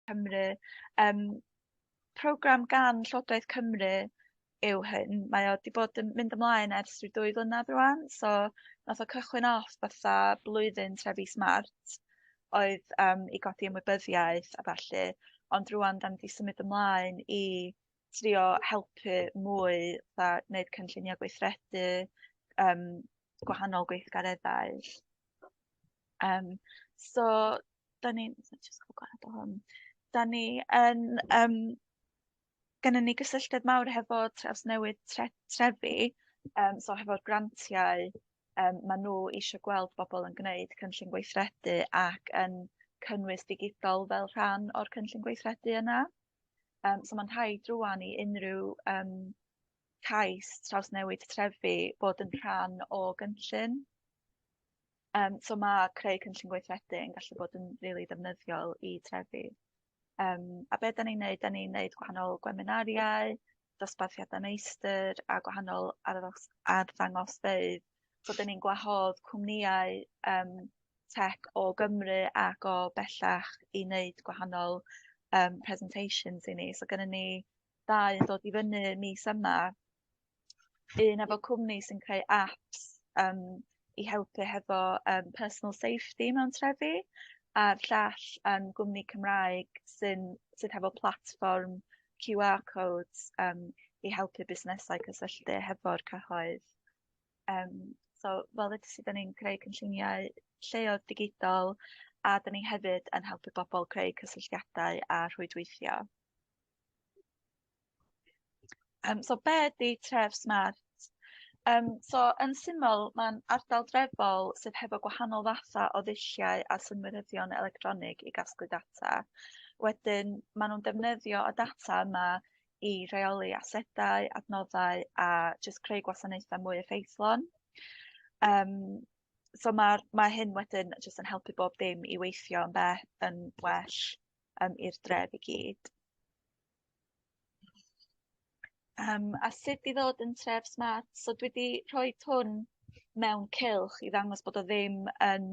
Cymru. Program gan Llywodraeth Cymru yw hyn. Mae o 'di bod yn mynd ymlaen ers rhyw 2 flynedd rŵan, so nath o cychwyn off fatha blwyddyn Trefi Smart oedd i godi ymwybyddiaeth a ballu, ond rŵan 'dan ni 'di symud ymlaen i trio helpu mwy fatha neud cynlluniau gweithredu, gwahanol gweithgareddau. So 'dan ni'n, jyst cael gwared o hwn. 'Dan ni yn gynnon ni gysylltiad mawr hefo Trawsnewid Trefi, so hefo'r grantiau, ma' nhw isio gweld bobl yn gwneud cynllun gweithredu ac yn cynnwys digidol fel rhan o'r cynllun gweithredu yna. So ma'n rhaid rŵan i unrhyw cais Trawsnewid Trefi bod yn rhan o gynllun. So ma' creu cynllun gweithredu yn gallu bod yn rili ddefnyddiol i trefi. A be' 'dan ni'n neud, 'dan ni'n neud gwahanol gweminariau, dosbarthiadau meistr a gwahanol arddangosfeydd. So 'dan ni'n gwahodd cwmnïau tech o Gymru ac o bellach i wneud gwahanol presentations i ni. So gynnon ni ddau yn dod i fyny mis yma, un efo cwmni sy'n creu apps i helpu hefo personal safety mewn trefi, a'r llall yn gwmni Cymraeg sydd hefo platfform QR codes i helpu busnesau cysylltu hefo'r cyhoedd. So fel ddedes i, 'dan ni'n creu cynlluniau lleoedd digidol a 'dan ni hefyd yn helpu bobl creu cysylltiadau a rhwydweithio. So be ydy Tref Smart? So yn syml, mae'n ardal drefol sydd hefo gwahanol fathau o ddulliau a synwyryddion electronig i gasglu data. Wedyn, maen nhw'n defnyddio y data yma i reoli asedau, adnoddau a jyst creu gwasanaethau mwy effeithlon. So ma' hyn wedyn jyst yn helpu bob dim i weithio yn well i'r dref i gyd. A sut i ddod yn tref smart? So dwi 'di rhoid hwn mewn cylch i ddangos bod o ddim yn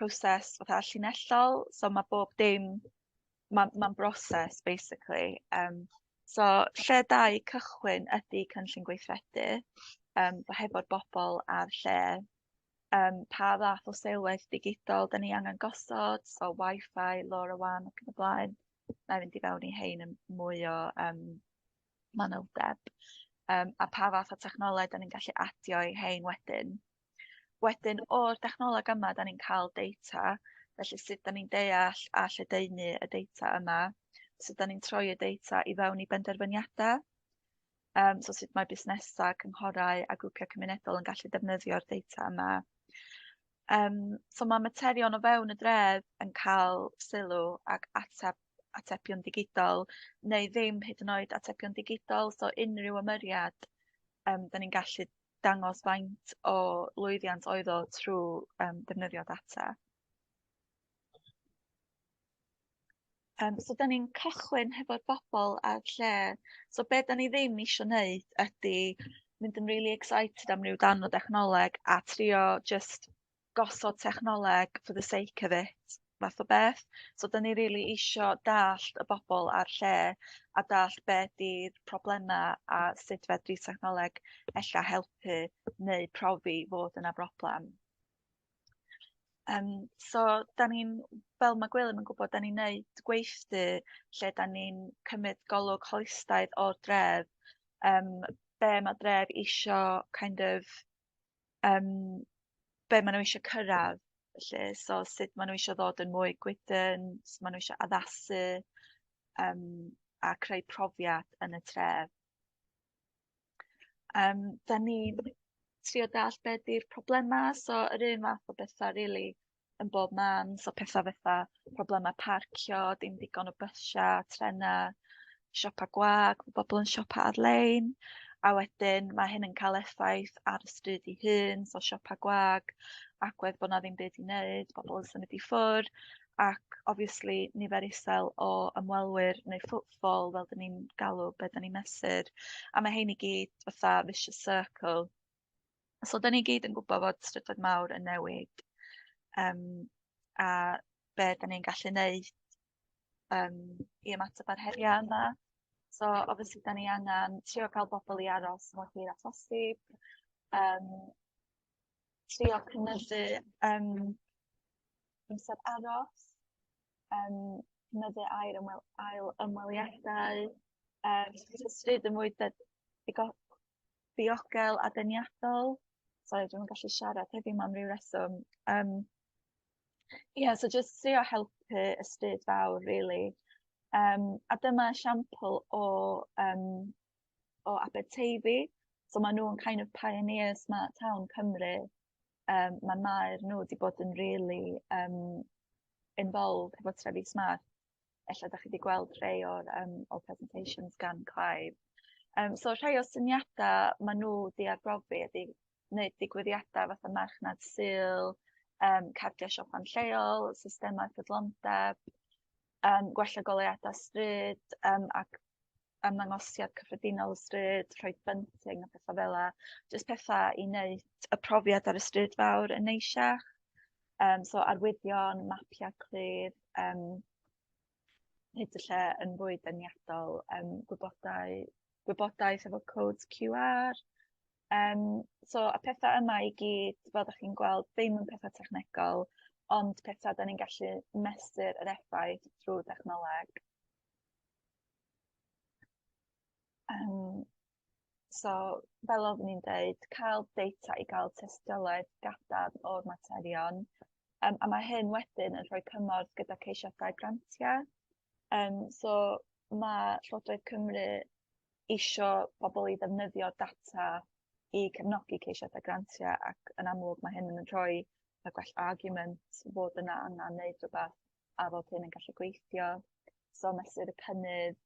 proses fatha llinellol, so ma' bob dim, ma'n broses basically. So lle da i cychwyn ydy cynllun gweithredu, hefo'r bobl a'r lle. Pa fath o seilwaith digidol 'dan ni angen gosod, so Wi-Fi, LoRaWAN ac yn y blaen. Na i fynd i fewn i hein yn mwy o manyldeb. A pa fath o technoleg 'dan ni'n gallu adio i hein wedyn. Wedyn o'r dechnoleg yma 'dan ni'n cael data, felly sut 'dan ni'n deall a lledaenu y data yma, sut 'dan ni'n troi y data i fewn i benderfyniadau. So sut mae busnesau, cynghorau a grwpiau cymunedol yn gallu defnyddio'r data yma. So mae materion o fewn y dref yn cael sylw ac ateb atebion digidol, neu ddim hyd yn oed atebion digidol, so unrhyw ymyriad, 'dan ni'n gallu dangos faint o lwyddiant oedd o trwy defnyddio data. So 'dan ni'n cychwyn hefo'r bobl a'r lle. So be' 'dan ni ddim isio neud ydy mynd yn really excited am ryw darn o dechnoleg a trio jyst gosod technoleg for the sake of it fath o beth. So 'dan ni rili isio dallt y bobl a'r lle a dallt be' 'di'r problema a sut fedri technoleg ella helpu neu profi fod yna broblam. So 'dan ni'n, fel ma' Gwilym yn gwbod, 'dan ni'n neud gweithdy lle 'dan ni'n cymryd golwg holistaidd o'r dref, be' ma' dref isio kind of be' ma' nhw isio cyrraedd felly, so sut ma' nhw isio ddod yn mwy gwydn, sut ma' nhw isio addasu a creu profiad yn y tref. 'Dan ni'n trio dallt be' 'di'r problema, so yr un fath o betha rili yn bob man, so petha fatha problema parcio, dim digon o bysia, trena, siopa gwag, ma' bobl yn siopa ar-lein, a wedyn ma' hyn yn cael effaith ar y stryd ei hun, so siopa gwag, agwedd bo' 'na ddim byd i wneud, bobl yn symud i ffwr', ac obviously nifer isel o ymwelwyr neu footfall fel 'dan ni'n galw be' 'dan ni'n mesur, a ma' hein i gyd fatha vicious circle. So 'dan ni gyd yn gwbod fod strydoedd mawr yn newid, a be' 'dan ni'n gallu neud i ymateb ar heriau yma. So obviously 'dan ni angan trio ca'l bobol i aros mor hir â phosib, trio cynyddu amser aros, cynyddu air ymwel- ail ymweliadau, y stryd yn mwy diogel a deniadol. Sori, dwi'm yn gallu siarad heddiw 'ma am ryw reswm. Ie, so jyst trio helpu y stryd fawr rili. A dyma esiampl o Aberteifi. So ma' nhw'n kind of pioneers Smart Town Cymru. Ma' maer nhw 'di bod yn really involved efo trefi smart. Ella dach chi 'di gweld rhei o'r o presentations gan Clive. So rhai o syniada ma' nhw 'di arbrofi ydi neud digwyddiada fatha marchnad Sul, cardia siopa'n lleol, systemau ffyddlondeb, gwella goleuada stryd, ac ymddangosiad cyffredinol y stryd, rhoi bunting a petha fel 'a. Jyst petha i neud y profiad ar y stryd fawr yn neisiach. So arwyddion, mapia' clir, neud y lle yn fwy deniadol, gwybodaeth efo codes QR. So y petha yma i gyd, fel 'dach chi'n gweld, ddim yn petha technegol, ond petha 'dan ni'n gallu mesur yr effaith trwy dechnoleg. So fel oeddwn i'n deud, cael data i gael tystiolaeth gadarn o'r materion, a ma' hyn wedyn yn rhoi cymorth gyda ceisiadau grantiau. So ma' Llywodraeth Cymru isio bobl i ddefnyddio data i cefnogi ceisiadau grantiau, ac yn amlwg ma' hyn yn rhoi y gwell argument fod yna angen neud rhywbeth a fod hyn yn gallu gweithio. So mesur y cynnydd,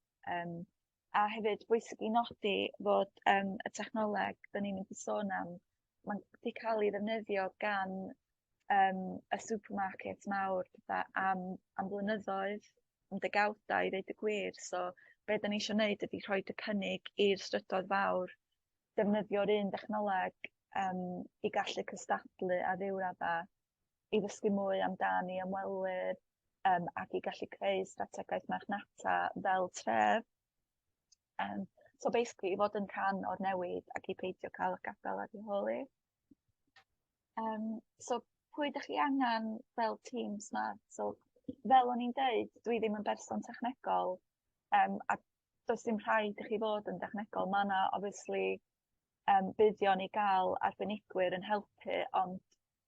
a hefyd bwysig i nodi fod y technoleg 'dan ni'n mynd i sôn am, ma'n 'di cael ei ddefnyddio gan y supermarket mawr petha am flynyddoedd, am degawdau i ddeud y gwir. So be 'dan ni isio neud ydi rhoid y cynnig i'r strydoedd fawr defnyddio'r un dechnoleg i gallu cystadlu ar ryw radda, i ddysgu mwy amdan i ymwelwyr, ac i gallu creu strategaeth marchnata fel tref. So basically i fod yn rhan o'r newid ac i peidio cael eich gadael ar ei hôl hi. So pwy 'dach chi angan fel tîm smart? So fel o'n i'n deud, dwi ddim yn berson technegol, a does dim rhaid i chi fod yn dechnegol. Ma' 'na obviously buddion i ga'l arbenigwyr yn helpu, ond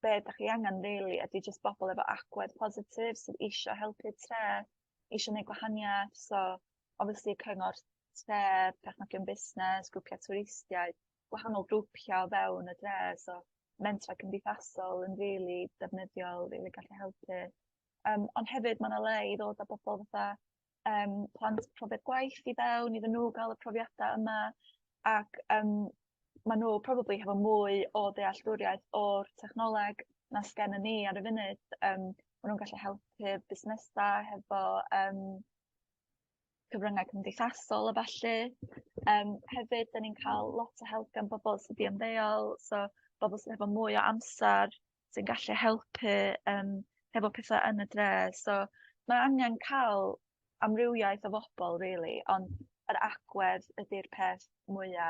be' 'dach chi angan rili ydi jyst bobl efo agwedd positif sydd isio helpu'r tre, isio neud gwahaniaeth. So obviously cyngor tre, perchnogion busnes, grwpia' twristiaid, gwahanol grwpia' o fewn y dre, so mentra cymdeithasol yn rili defnyddiol, rili gallu helpu. Ond hefyd ma' 'na le i ddod â bobl fatha plant profiad gwaith i fewn iddyn nhw gael y profiadau yma, ac ma' nhw probably hefo mwy o dealltwriaeth o'r technoleg na sgennon ni ar y funud. Ma' nhw'n gallu helpu busnesau hefo cyfryngau cymdeithasol a ballu. Hefyd, 'dan ni'n cael lot o help gan bobl sydd 'di ymddeol, so bobl sydd efo mwy o amser sy'n gallu helpu hefo petha yn y dre. So ma' angen cael amrywiaeth o bobl rili, ond yr agwedd ydi'r peth mwya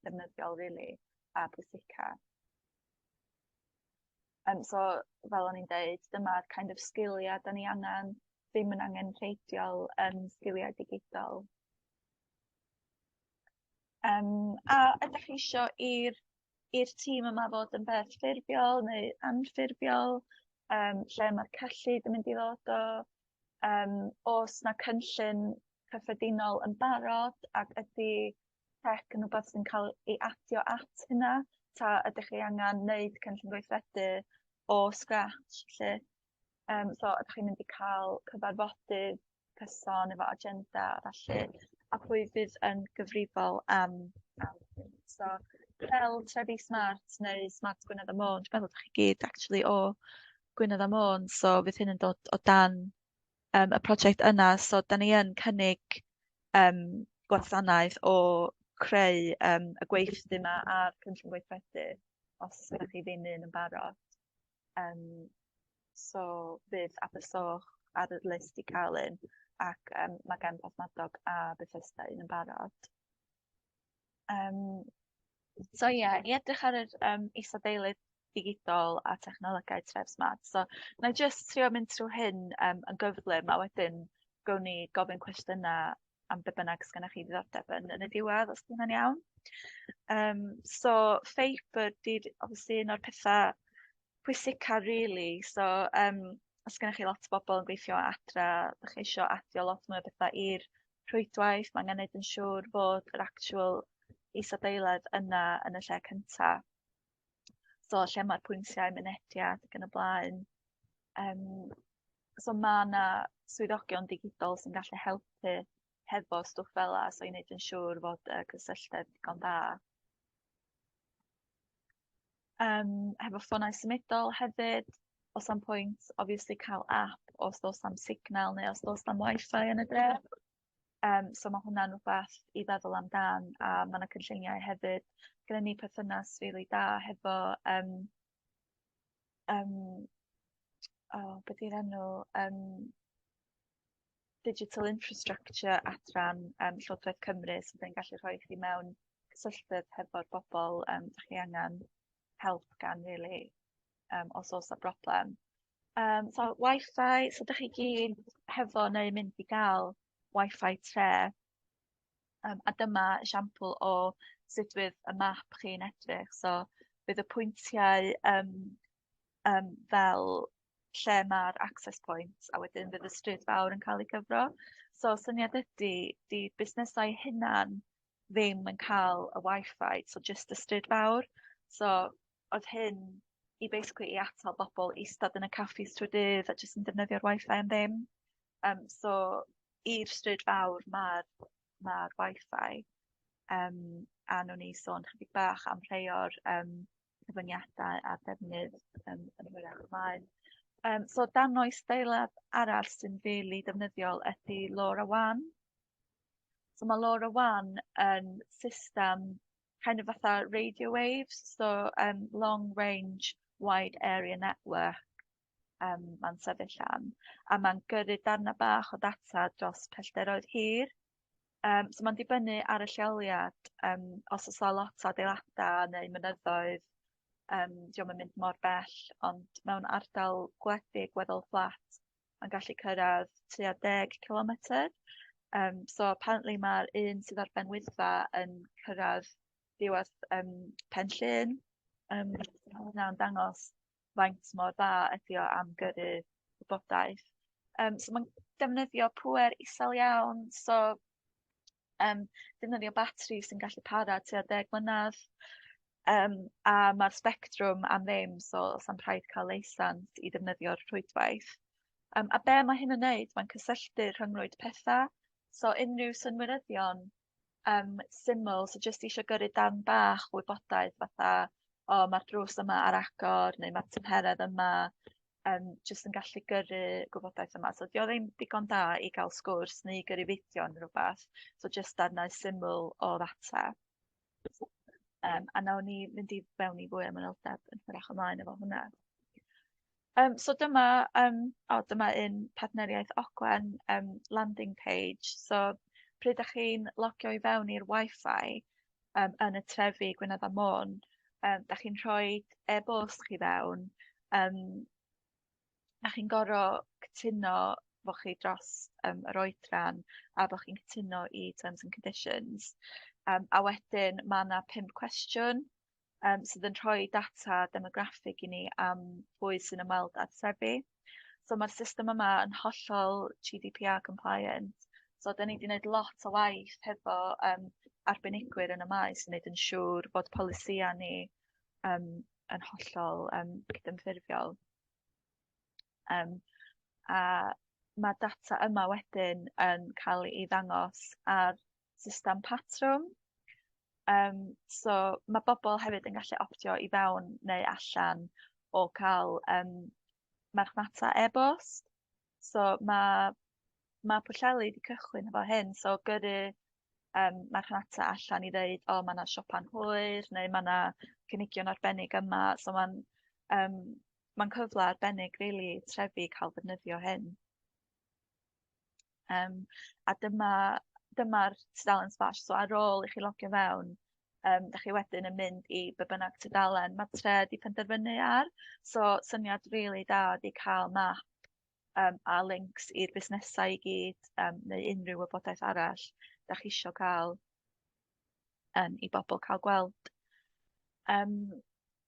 defnyddiol rili a pwysica. So fel o'n i'n deud, dyma'r kind of sgilia 'dan ni angen, ddim yn angenrheidiol yn sgiliau digidol. A ydach chi isio i'r tîm yma fod yn beth ffurfiol neu anffurfiol? Lle ma'r cyllid yn mynd i ddod o? O's 'na cynllun cyffredinol yn barod, ac ydi tech yn wbath sy'n cael ei adio at hynna? Ta ydych chi angen neud cynllun gweithredu o scratch 'lly? So ydych chi'n mynd i cael cyfarfodydd cyson efo agenda a ballu, a pwy fydd yn gyfrifol am hyn? So fel Trefi Smart neu Smart Gwynedd a Môn, dwi'n meddwl dach chi gyd actually o Gwynedd a Môn, so fydd hyn yn dod o dan y prosiect yna. So da ni yn cynnig gwasanaeth o creu y gweithdy yma a'r cynllun gweithredu, os ydych chi ddim un yn barod. So fydd Abersoch ar y list i cael un. Ac ma' gan Porthmadog a Bethesda un yn barod. So ie, i edrych ar yr isadeiledd digidol a technolegau tref smart. So 'nai jyst trio mynd trw hyn yn gyflym a wedyn gown ni gofyn cwestiyna' am be' bynnag sgynnoch chi ddiddordeb yn yn y diwedd os 'di hynna'n iawn. So ffeibr 'di'r obviously un o'r petha pwysica rili. So os gennych chi lot o bobl yn gweithio adra, dach chi isio adio lot mwy o betha i'r rhwydwaith, ma' angen neud yn siŵr fod yr actual isadeiledd yna yn y lle cynta. So lle ma'r pwyntiau mynediad ac yn y blaen. So ma' 'na swyddogion digidol sy'n gallu helpu hefo stwff fela, so i neud yn siŵr fod y cysylltedd digon da. Hefo ffonau symudol hefyd, o's 'na'm pwynt obviously ca'l ap os do's na'm signal neu os do's na'm Wi-Fi yn y dre. So ma' hwnna'n rwbath i feddwl amdan a ma' 'na cynlluniau hefyd. Gynnon ni perthynas rili da hefo yym o be' 'di'r enw Digital Infrastructure adran Llywodraeth Cymru sydd yn gallu rhoi chi mewn cysylltiad hefo'r bobl dach chi angen help gan rili os o's 'na broblem. So Wi-Fi, so dach chi gyd hefo neu mynd i ga'l Wi-Fi tre. A dyma esiampl o sut fydd y map chi'n edrych. So fydd y pwyntiau fel lle ma'r access point a wedyn fydd y stryd fawr yn cael ei cyfro. So syniad ydy, 'di busnesau hunan ddim yn cael y Wi-Fi, so jyst y stryd fawr. So oedd hyn i basically i atal bobl eistedd yn y caffis trwy dydd a jyst yn defnyddio'r Wi-Fi am ddim. So i'r stryd fawr ma'r ma'r Wi-Fi. A nawn ni sôn chydig bach am rhai o'r cyfyngiadau a defnydd yn hwyrach ymlaen. So darn deilad arall sy'n rili defnyddiol ydy LoRaWAN. So ma' LoRaWAN yn system kind of fatha radio waves, so long range wide area network ma'n sefyll am, a ma'n gyrru darna bach o data dros pellteroedd hir. So ma'n dibynnu ar y lleoliad, os o's 'a lot o adeilada neu mynyddoedd, 'di o'm yn mynd mor bell, ond mewn ardal gwledig weddol fflat, ma'n gallu cyrraedd tua 10 cilometr. So apparently ma'r un sydd ar Ben Wyddfa yn cyrraedd diwedd Pen Llŷn. Ma' hwnna'n dangos faint mor dda ydi o am gyrru gwybodaeth. So ma'n defnyddio pŵer isel iawn, so defnyddio batri sy'n gallu para tua 10 mlynadd. A ma'r sbectrwm am ddim, so o's na'm rhaid ca'l leisans i ddefnyddio'r rhwydwaith. A be' ma' hyn yn neud, mae'n cysylltu rhyngrwyd petha, so unrhyw synwyryddion syml, so jyst isio gyrru darn bach o wybodaeth fatha, o ma'r drws yma ar agor, neu ma'r tymheredd yma, jyst yn gallu gyrru gwybodaeth yma. So 'di o ddim digon da i ga'l sgwrs neu i gyrru fideo neu rwbath, so jyst darnau syml o ddata. A nawn ni fynd i fewn i fwy o manylder yn hwyrach ymlaen efo hwnna. So dyma o dyma un partneriaeth Ogwen landing page. So pryd dach chi'n logio i fewn i'r Wi-Fi yn y trefi Gwynedd a Môn, dach chi'n rhoi e-bost chi fewn, a chi'n gor'o' cytuno bo' chi dros yr oedran a bo' chi'n cytuno i terms and conditions. A wedyn ma' 'na 5 cwestiwn sydd yn rhoi data demograffig i ni am pwy sy'n ymweld â'r trefi. So ma'r system yma yn hollol GDPR compliant. So 'dan ni 'di neud lot o waith hefo arbenigwyr yn y maes i neud yn siŵr bod polisia ni yn hollol cydymffurfiol. A ma' data yma wedyn yn ca'l 'i ddangos ar system patrwm. So ma' bobol hefyd yn gallu optio i fewn neu allan o ca'l marchnata e-bost. So ma' Pwllheli 'di cychwyn efo hyn, so gyrru marchnata allan i ddeud, o ma' 'na siopa'n hwyr, neu ma' 'na cynigion arbennig yma. So ma'n cyfle arbennig rili i trefi ca'l defnyddio hyn. A dyma'r tudalen Splash. So ar ôl i chi logio fewn, dach chi wedyn yn mynd i be bynnag tudalen ma' tre 'di penderfynu ar. So syniad rili da ydi cael map a links i'r busnesau i gyd, neu unrhyw wybodaeth arall dach chi isio cael i bobl cael gweld. A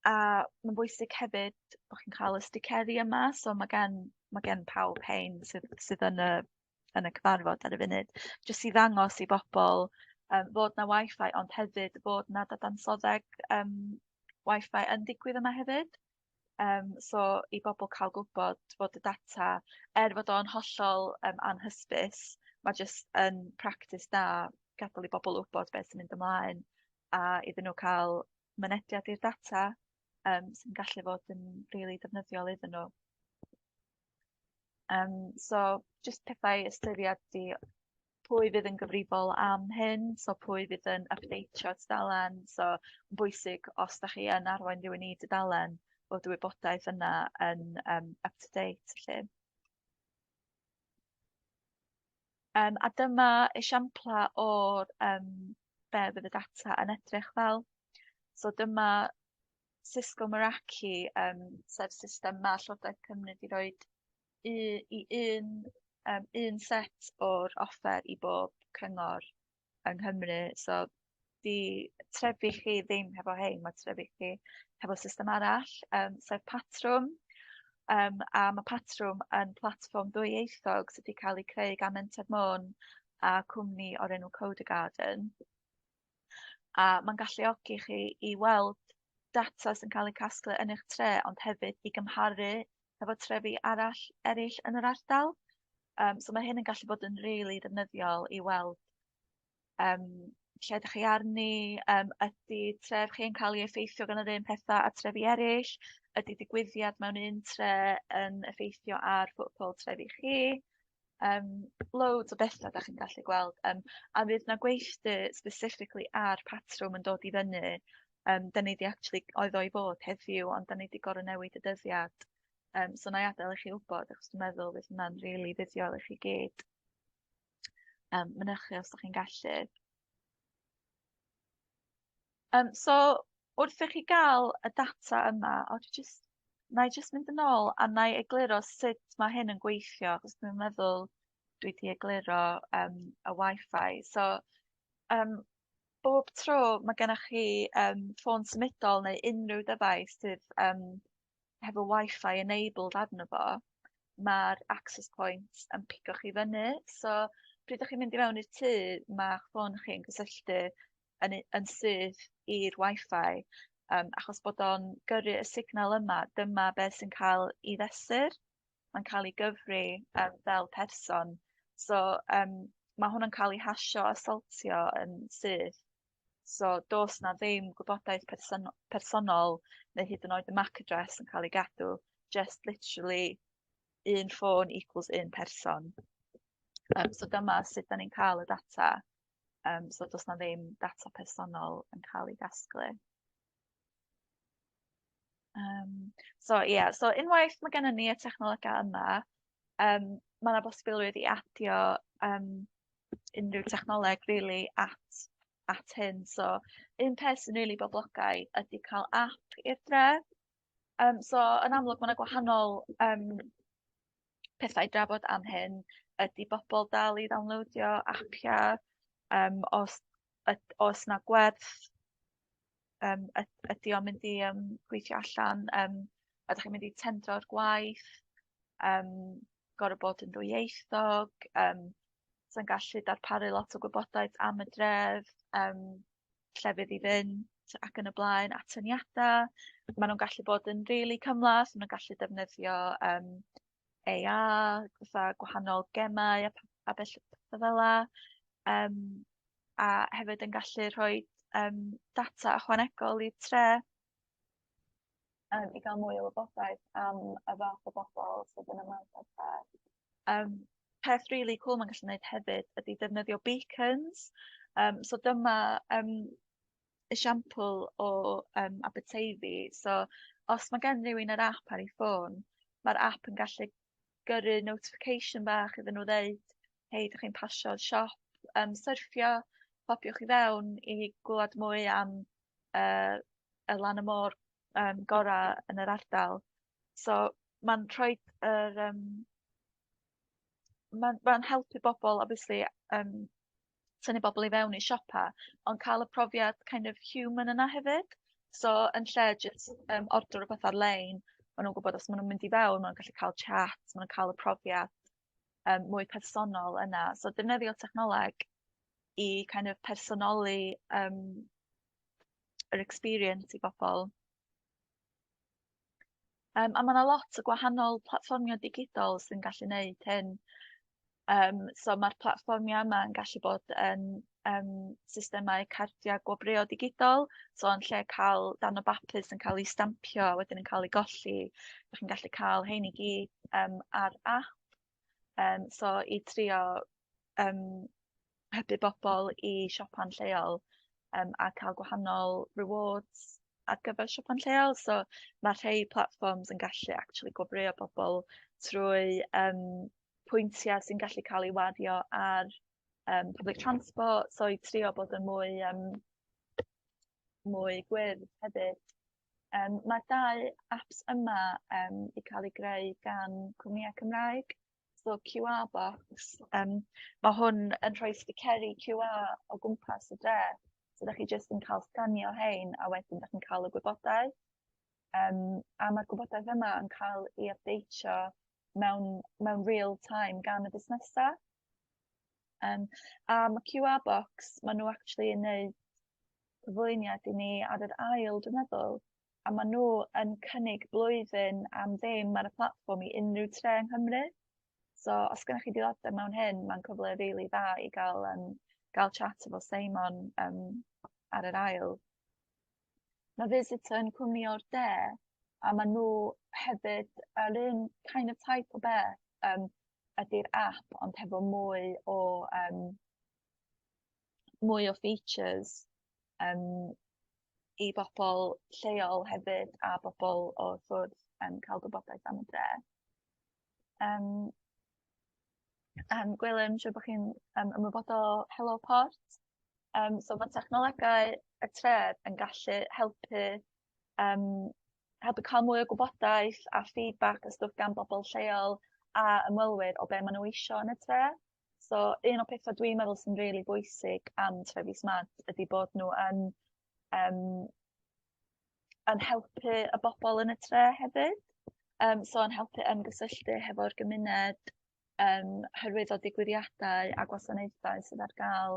mae'n bwysig hefyd bo' chi'n cael y sticeri yma, so ma' gen pawb hein sydd yn y cyfarfod ar y funud, jyst i ddangos i bobl fod 'na Wi-Fi, ond hefyd fod 'na dadansoddeg Wi-Fi yn digwydd yma hefyd. So i bobl cael gwybod fod y data, er fod o'n hollol anhysbys, ma' jyst yn practis da gadael i bobl wybod beth sy'n mynd ymlaen a iddyn nhw cael mynediad i'r data sy'n gallu fod yn rili defnyddiol iddyn nhw. So jyst pethau i ystyried 'di pwy fydd yn gyfrifol am hyn, so pwy fydd yn updateio tudalen, so yn bwysig os dach chi yn arwain rhywun i dudalen bod y wybodaeth yna yn up to date 'lly. A dyma esiampla o'r be fydd y data yn edrych fel. So dyma Cisco Meraki, sef system ma' Llywodraeth Cymru 'di roid i un set o'r offer i bob cyngor yng Nghymru. So 'di trefi chi ddim hefo hein, ma' trefi chi hefo system arall, sef Patrwm. A ma' Patrwm yn platfform dwyieithog sydd 'di cael ei creu gan Menter Môn a cwmni o'r enw Codegarden. A ma'n galluogi chi i weld data sy'n cael eu casglu yn eich tre, ond hefyd i gymharu hefo trefi arall eraill yn yr ardal. So ma' hyn yn gallu bod yn rili ddefnyddiol i weld lle ydych chi arni, ydy tref chi'n cael ei effeithio gan yr un pethau a trefi eraill, ydy digwyddiad mewn un tre yn effeithio ar footfall trefi chi. Loads o bethau dach chi'n gallu gweld, a fydd 'na gweithdy specifically ar patrwm yn dod i fyny. 'Dan ni 'di actually, oedd o i fod heddiw, ond 'dan ni 'di gor'o' newid y dyddiad. So wna i adael i chi wybod, achos dwi'n meddwl fydd hwnna'n rili fuddiol i chi gyd mynychu os dach chi'n gallu. So wrth i chi gael y data yma, o dwi jyst, wna i jyst mynd yn ôl a wna i egluro sut ma' hyn yn gweithio, achos dwi'n meddwl dwi 'di egluro y Wi-Fi. So bob tro ma' gennych chi ffôn symudol neu unrhyw ddyfais sydd hefo Wi-Fi enabled arno fo, ma'r access point yn pigo chi fyny. So pryd dach chi'n mynd i mewn i'r tŷ, ma'ch ffôn chi'n cysylltu yn syth i'r Wi-Fi, achos bod o'n gyrru y signal yma, dyma beth sy'n cael ei fesur. Mae'n cael ei gyfri fel person. So ma' hwn yn cael ei hasio a saltio yn syth. So does 'na ddim gwybodaeth personol neu hyd yn oed y MAC address yn cael ei gadw. Just literally un ffôn equals un person. So dyma sut 'dan ni'n cael y data. So does 'na ddim data personol yn cael ei gasglu. So ie, yeah, so unwaith mae gennym ni y technolegau yma, mae yna bosibilrwydd i adio unrhyw technoleg really at hyn. So un peth sy'n really boblogaidd ydy cael app i'r dre. So yn amlwg mae yna gwahanol pethau i drafod am hyn. Ydy bobl dal i ddownloadio apiau? Os oes 'na gwerth, ydy o'n mynd i gweithio allan? Ydych chi'n mynd i tendro'r gwaith? Gorfod bod yn ddwyieithog? Sy'n gallu darparu lot o gwybodaeth am y dref, llefydd i fynd ac yn y blaen, atyniadau. Maen nhw'n gallu bod yn rili cymhleth, maen nhw'n gallu defnyddio AR, fatha gwahanol gemau a petha fel 'a. A hefyd yn gallu rhoi data ychwanegol i'r tre i gael mwy o wybodaeth am y fath o bobl sydd yn ymweld â'r tre. Peth rili cŵl ma'n gallu neud hefyd ydy defnyddio beacons. So dyma esiampl o Aberteifi. So os ma' gen rywun yr app ar ei ffôn, ma'r app yn gallu gyrru notification bach iddyn nhw ddeud, Hei, dych chi'n pasio siop syrffio, popiwch i fewn i glywed mwy am y lan y môr gora' yn yr ardal. So ma'n rhoid yr ma'n helpu bobl obviously, tynnu bobl i fewn i siopa, ond cael y profiad kind of human yna hefyd. So yn lle jyst ordro rwbeth ar-lein, ma' nhw'n gwybod os ma' nhw'n mynd i fewn, ma' nhw'n gallu cael chat, ma' nhw'n cael y profiad mwy personol yna. So defnyddio technoleg i kind of personoli yr experience i bobl. A ma' 'na lot o gwahanol platfformio digidol sy'n gallu neud hyn. So ma'r platfformia yma yn gallu bod yn systemau cardia gwobrwyo digidol. So yn lle cael darn o bapur sy'n cael ei stampio a wedyn yn cael ei golli, dach chi'n gallu cael rhein i gyd ar app. So i trio hybu bobl i siopa'n lleol a cael gwahanol rewards ar gyfer siopa'n lleol. So ma' rhei platforms yn gallu actually gwobrwyo bobl trwy pwyntiau sy'n gallu cael eu wario ar public transport, so i trio bod yn mwy gwyrdd hefyd. Mae'r dau apps yma 'di cael eu greu gan cwmnïau Cymraeg. So QR Box, ma' hwn yn rhoi sticeri QR o gwmpas y dre. So dach chi jyst yn cael sganio rhein a wedyn dach chi'n cael y gwybodaeth. A ma'r gwybodaeth yma yn cael ei updateio mewn real time gan y busnesau. A ma' QR Box, ma' nhw actually yn neud cyflwyniad i ni ar yr ail, dwi'n meddwl, a ma' nhw yn cynnig blwyddyn am ddim ar y platfform i unrhyw tre yng Nghymru. So os gennych chi diddordeb mewn hyn, mae'n cyfle rili dda i gael chat efo Seimon ar yr ail. Mae Visitor yn cwmni o'r de, a ma' nhw hefyd yr un kind of type o beth ydy'r app, ond hefo mwy o features i bobl lleol hefyd a bobl o ffwrdd cael gwybodaeth am y dre. Gwilym, siŵr bod chi'n ymwybodol o Helo Port. So ma' technolegau y tref yn gallu helpu cael mwy o gwybodaeth a feedback a stwff gan bobl lleol a ymwelwyr o be maen nhw isio yn y tre. So un o pethau dwi'n meddwl sy'n rili bwysig am Trefi Smart ydy bod nhw yn helpu y bobl yn y tre hefyd. So yn helpu ymgysylltu hefo'r gymuned, hyrwyddo digwyddiadau a gwasanaethau sydd ar gael.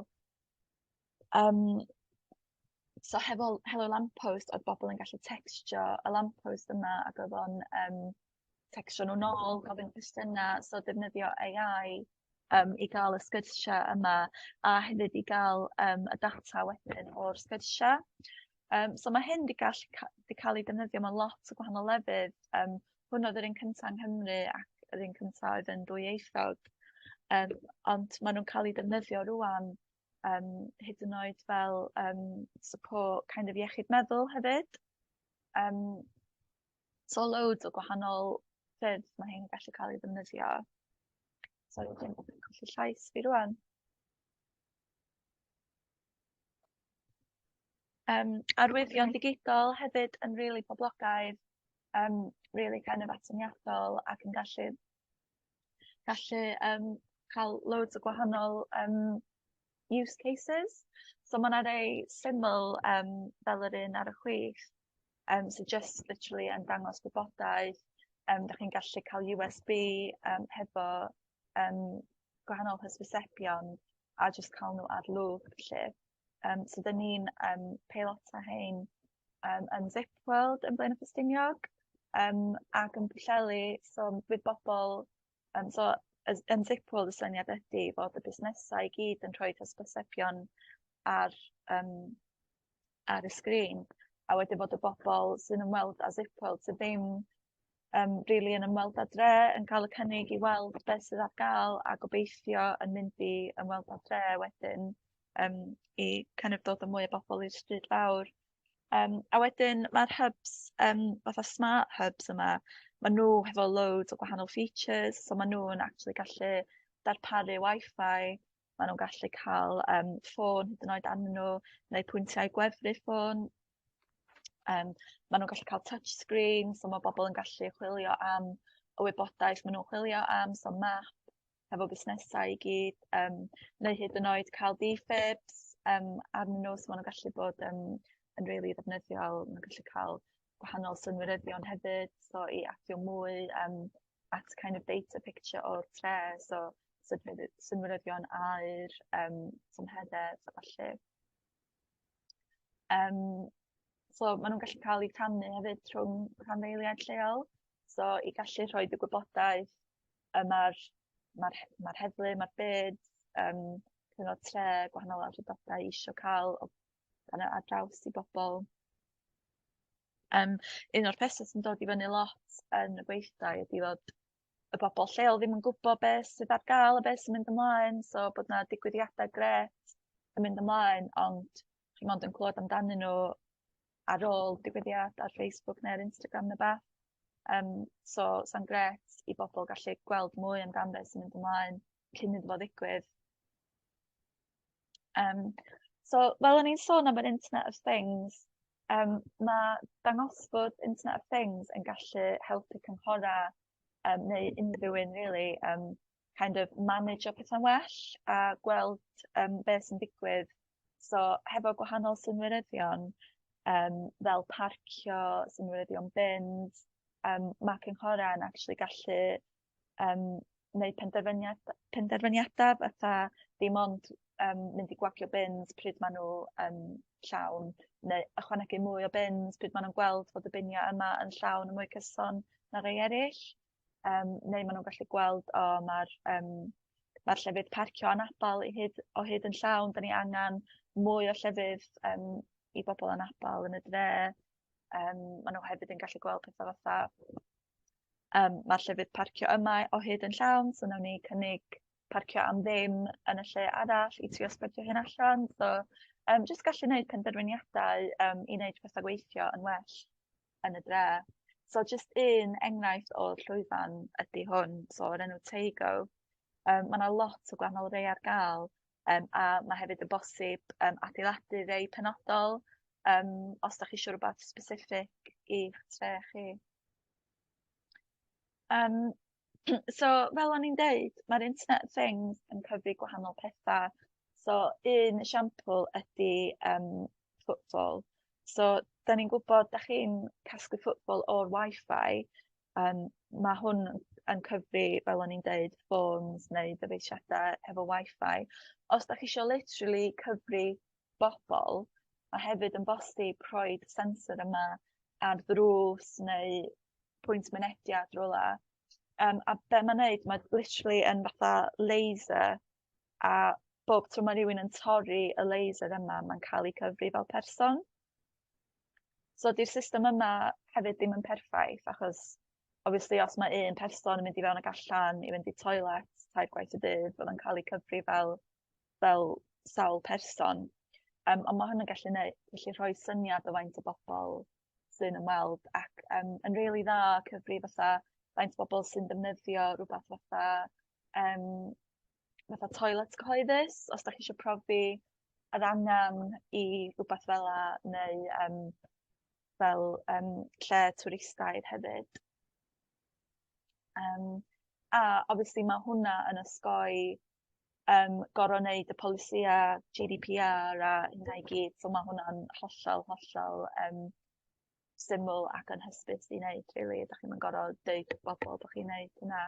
So hefo Hello Lamppost, oedd bobl yn gallu textio y lamppost yma ac oedd o'n textio nhw nôl, gofyn cwestiynau, so defnyddio AI i gael y sgyrsiau yma a hefyd i gael y data wedyn o'r sgyrsiau. So mae hyn 'di cael ei defnyddio mewn lot o gwahanol lefydd. Hwn oedd yr un cynta yng Nghymru ac yr un cynta oedd yn dwyieithog. Ond maen nhw'n cael eu defnyddio rŵan hyd yn oed fel support kind of iechyd meddwl hefyd. So loads o gwahanol ffyrdd mae hyn yn gallu cael ei ddefnyddio. Sori, dwi'n colli llais fi rŵan. Arwyddion digidol hefyd yn rili poblogaidd, rili kind of atyniadol ac yn gallu cael loads o gwahanol use cases. So ma' 'na rei syml fel yr un ar y chwith sy jyst literally yn dangos gwybodaeth. Dach chi'n gallu cael USB hefo gwahanol hysbysebion a jyst cael nhw ar loop 'lly. So 'dan ni'n peilota rhein yn Zip World yn Blaenau Ffestiniog ac yn Pwllheli. So fydd bobl so yn Zip World y syniad ydy fod y busnesau i gyd yn rhoi hysbysebion ar y sgrin, a wedyn fod y bobl sy'n ymweld â Zip World sydd ddim rili yn ymweld â dre yn cael y cynnig i weld beth sydd ar gael a gobeithio yn mynd i ymweld â dre wedyn i kind of dod â mwy o bobl i'r stryd fawr. A wedyn ma'r hubs fatha smart hubs yma, ma' nhw hefo loads o gwahanol features, so ma' nhw'n actually gallu darparu Wi-Fi, ma' nhw'n gallu cael ffôn hyd yn oed arnyn nhw, neu pwyntiau gwefru ffôn. Ma' nhw'n gallu cael touch screen, so ma' bobl yn gallu chwilio am y wybodaeth ma' nhw'n chwilio am, so map hefo busnesau i gyd, neu hyd yn oed cael defibs arnyn nhw, so ma' nhw'n gallu bod yn rili ddefnyddiol. Ma' nhw'n gallu cael gwahanol synwyryddion hefyd, so i adio mwy at kind of data picture o'r tre, so synwyryddion aer, tymheredd a ballu. So ma' nhw'n gallu cael eu rhannu hefyd rhwng rhanddeiliaid lleol, so i gallu rhoid y gwybodaeth y ma'r heddlu, ma'r byd, cyngor tre, gwahanol awdurdodau isio cael o kind of ar draws i bobl. Un o'r petha sy'n dod i fyny lot yn y gweithdai ydy fod y bobl lleol ddim yn gwybod beth sydd ar gael a beth sy'n mynd ymlaen, so bod 'na digwyddiadau grêt yn mynd ymlaen, ond chi mond yn clywed amdanyn nhw ar ôl digwyddiad ar Facebook neu ar Instagram neu beth. So sa'n grêt i bobl gallu gweld mwy amdan beth sy'n mynd ymlaen cyn iddo fo ddigwydd. So fel o'n i'n sôn am yr Internet of Things, ma' dangosfwrdd Internet of Things yn gallu helpu cynghora' neu unrhyw un rili kind of manageo petha'n well a gweld beth sy'n digwydd. So hefo gwahanol synwyryddion fel parcio, synwyryddion bins, ma' cynghora' yn actually gallu neud penderfyniada fatha dim ond mynd i gwagio bins pryd ma' nhw yn llawn, neu ychwanegu mwy o bins pryd ma' nhw'n gweld fod y binia' yma yn llawn yn mwy cyson na rei erill. Neu ma' nhw'n gallu gweld, o, ma'r llefydd parcio anabal i hyd o hyd yn llawn, 'dan ni angan mwy o llefydd i bobl anabal yn y dre. Ma' nhw hefyd yn gallu gweld petha fatha ma'r llefydd parcio yma o hyd yn llawn, so nawn ni cynnig parcio am ddim yn y lle arall i trio spreadio hyn allan. So jyst gallu neud penderfyniadau i wneud pethau gweithio yn well yn y dre. So jyst un enghraifft o'r llwyfan ydy hwn, so o'r enw Teigo. Ma' 'na lot o gwahanol rei ar gael, a ma' hefyd yn bosib adeiladu rei penodol os dach chi isio rwbath specific i'ch tre chi. So fel o'n i'n deud, ma'r Internet of Things yn cyfri gwahanol petha. So un esiampl ydy footfall. So 'dan ni'n gwybod dach chi'n casglu footfall o'r Wi-Fi, ma' hwn yn cyfri, fel o'n i'n deud, ffôns neu ddyfeisiadau hefo Wi-Fi. Os dach chi isio literally cyfri bobl, ma' hefyd yn bosib rhoid sensor yma ar ddrws neu pwynt mynediad rywle. A be' ma'n neud, ma' literally yn fatha laser, a bob tro ma' rywun yn torri y laser yma, ma'n ca'l 'i cyfri fel person. So 'di'r system yma hefyd ddim yn perffaith, achos obviously os ma' un person yn mynd i fewn ag allan i fynd i toilet tair gwaith y dydd, fydd o'n ca'l 'i cyfri fel sawl person. Ond ma' hwn yn gallu gallu rhoi syniad o faint o bobl sy'n ymweld, ac yn rili dda cyfri fatha faint o bobl sy'n defnyddio rwbath fatha toilet cyhoeddus, os dach chi isio profi yr angan i rwbath fel 'a, neu fel lle twristaidd hefyd. A obviously ma' hwnna yn osgoi gor'o' neud y polisia GDPR a hynna i gyd, so ma' hwnna'n hollol hollol syml ac yn hysbys i neud rili, dach chi'm yn gor'o' deud wrth bobl bo' chi'n neud hynna.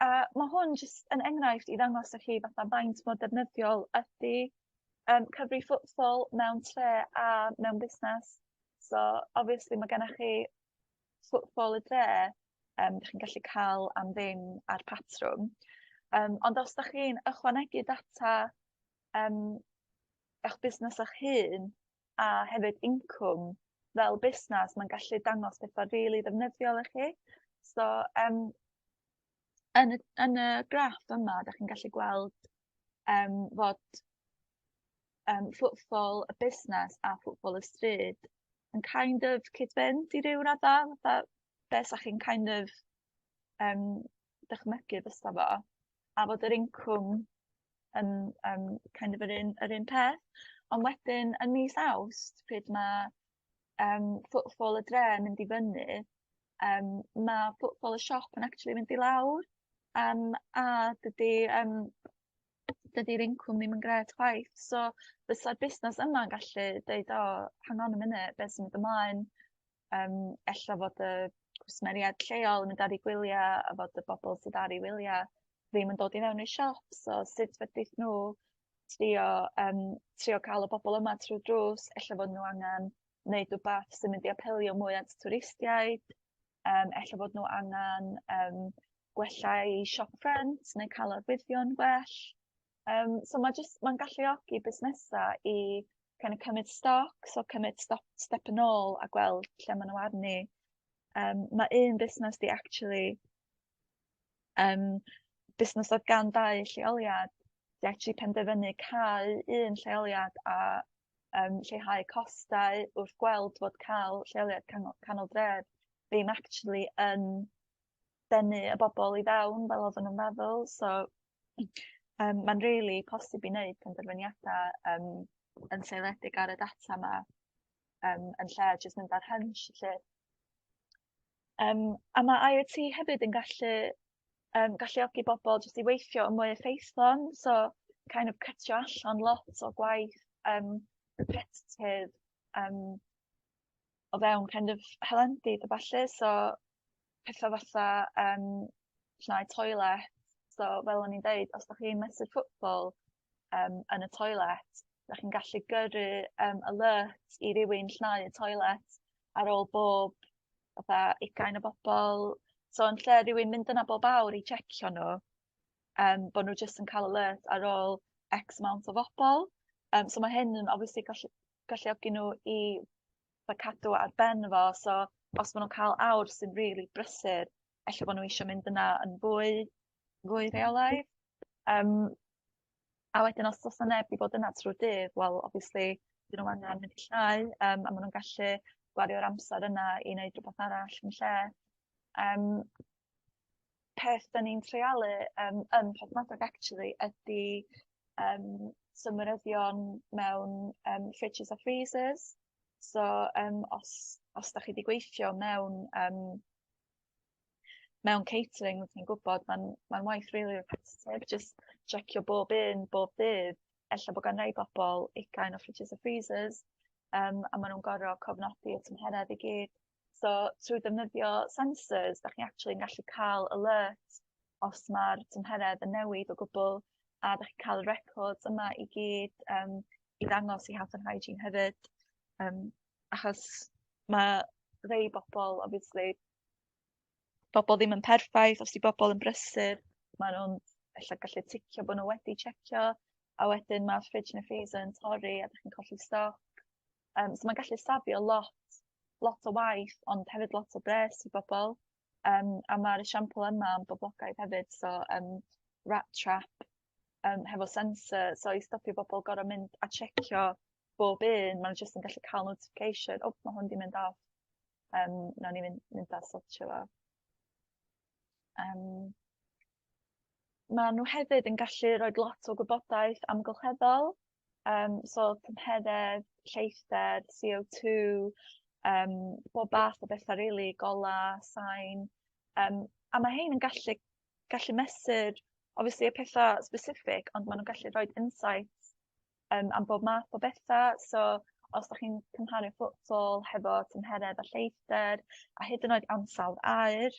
A ma' hwn jyst yn enghraifft i ddangos i chi fatha faint mor defnyddiol ydy cyfri footfall mewn tre a mewn busnes. So obviously ma' gennych chi footfall y dre, dach chi'n gallu cael am ddim ar patrwm. Ond os dach chi'n ychwanegu data eich busnes eich hun a hefyd incwm fel busnes, mae'n gallu dangos pethau rili ddefnyddiol i chi. So yn y graff yma, dach chi'n gallu gweld fod footfall y busnes a footfall y stryd yn kind of cyd-fynd i ryw radda, fatha be' 'sach chi'n kind of dychmygu fysa fo, a fod yr incwm yn kind of yr un peth. Ond wedyn yn mis Awst, pryd ma' footfall y dre yn mynd i fyny, ma' footfall y siop yn actually mynd i lawr, a dydy'r incwm ddim yn grêt chwaith. So fysa'r busnes yma'n gallu deud, "O, hang on a minute, beth sy'n mynd ymlaen?" Ella fod y cwsmeriaid lleol yn mynd ar eu gwylia' a fod y bobl sydd ar eu wylia' ddim yn dod i mewn i'r siop, so sut fedrith nhw trio cael y bobl yma trwy drws? Ella fod nhw angen neud rwbath sy'n mynd i apelio mwy at twristiaid, ella fod nhw angen gwella eu shop front neu cael arwyddion gwell. So ma' jyst ma'n galluogi busnesa i kind of cymryd stoc, so cymryd step yn ôl a gweld lle ma' nhw arni. Ma' un busnes 'di actually, busnes oedd gan dau lleoliad, 'di actually penderfynu cau un lleoliad a lleihau costau wrth gweld fod cael lleoliad canol dref ddim actually yn denu y bobl i fewn fel oedden nhw'n meddwl. So ma'n rili posib i wneud penderfyniadau yn seiliedig ar y data 'ma, yn lle jyst mynd ar hunch 'lly. A ma' IoT hefyd yn gallu galluogi bobl jyst i weithio yn mwy effeithlon, so kind of cytio allan lot o gwaith repetitive o fewn kind of hylendid a ballu. So petha fatha llnau toilet, so fel o'n i'n deud, os dach chi'n mesur footfall yn y toilet, dach chi'n gallu gyrru alert i rywun llnau y toilet ar ôl bob fatha 20 o bobl. So yn lle rywun mynd yna bob awr i checio nhw, bo' nhw jyst yn cael alert ar ôl X amount o bobl. So ma' hyn yn obviously galluogi nhw i fatha cadw ar ben fo, so os ma' nhw'n cael awr sy'n rili brysur, ella bo' nhw isio mynd yna yn fwy rheolaidd. A wedyn os o's 'na neb 'di bod yna trwy'r dydd, wel obviously 'dyn nhw'm angen mynd i llnau, a ma' nhw'n gallu gwario'r amser yna i neud rwbath arall yn lle. Peth 'dan ni'n treialu yn Porthmadog actually ydy synwyryddion mewn fridges a freezers. So os 'dach chi 'di gweithio mewn catering, ti'n gwbod ma'n waith rili repetitive, jyst checio bob un bob dydd. Ella bo' gan rai bobol 20 o fridges a freezers, a ma' nw'n gor'o' cofnodi y tymheredd i gyd. So trwy defnyddio sensors, 'dach chi actually yn gallu ca'l alert os ma'r tymheredd yn newid o gwbwl, a 'dach chi'n ca'l y records yma i gyd i ddangos i Health and Hygiene hefyd. Achos ma' rei bobol, obviously bobol ddim yn perffaith, os 'di bobol yn brysur, ma' nw'n ella gallu ticio bo' n'w wedi checio, a wedyn ma'r fridge ne' freezer yn torri a 'dach chi'n colli stoc. So ma'n gallu safio lot lot o waith ond hefyd lot o bres i bobol. A ma'r esiampl yma yn boblogaidd hefyd, so rat trap hefo sensor, so i stopio bobol gor'o' mynd a checio bob un, ma' nw jyst yn gallu ca'l notification, "O, ma' hwn 'di mynd off, nawn ni mynd a sortio fo." Ma' nhw hefyd yn gallu roid lot o gwybodaeth amgylcheddol, so tymheredd, lleithder, CO2, bob math o betha rili, gola, sain, a ma' hein yn gallu mesur obviously y petha specific, ond ma' nw'n gallu rhoid insights am bob math o betha. So os 'dach chi'n cymharu footfall hefo tymheredd a lleithder a hyd yn oed ansawdd aer,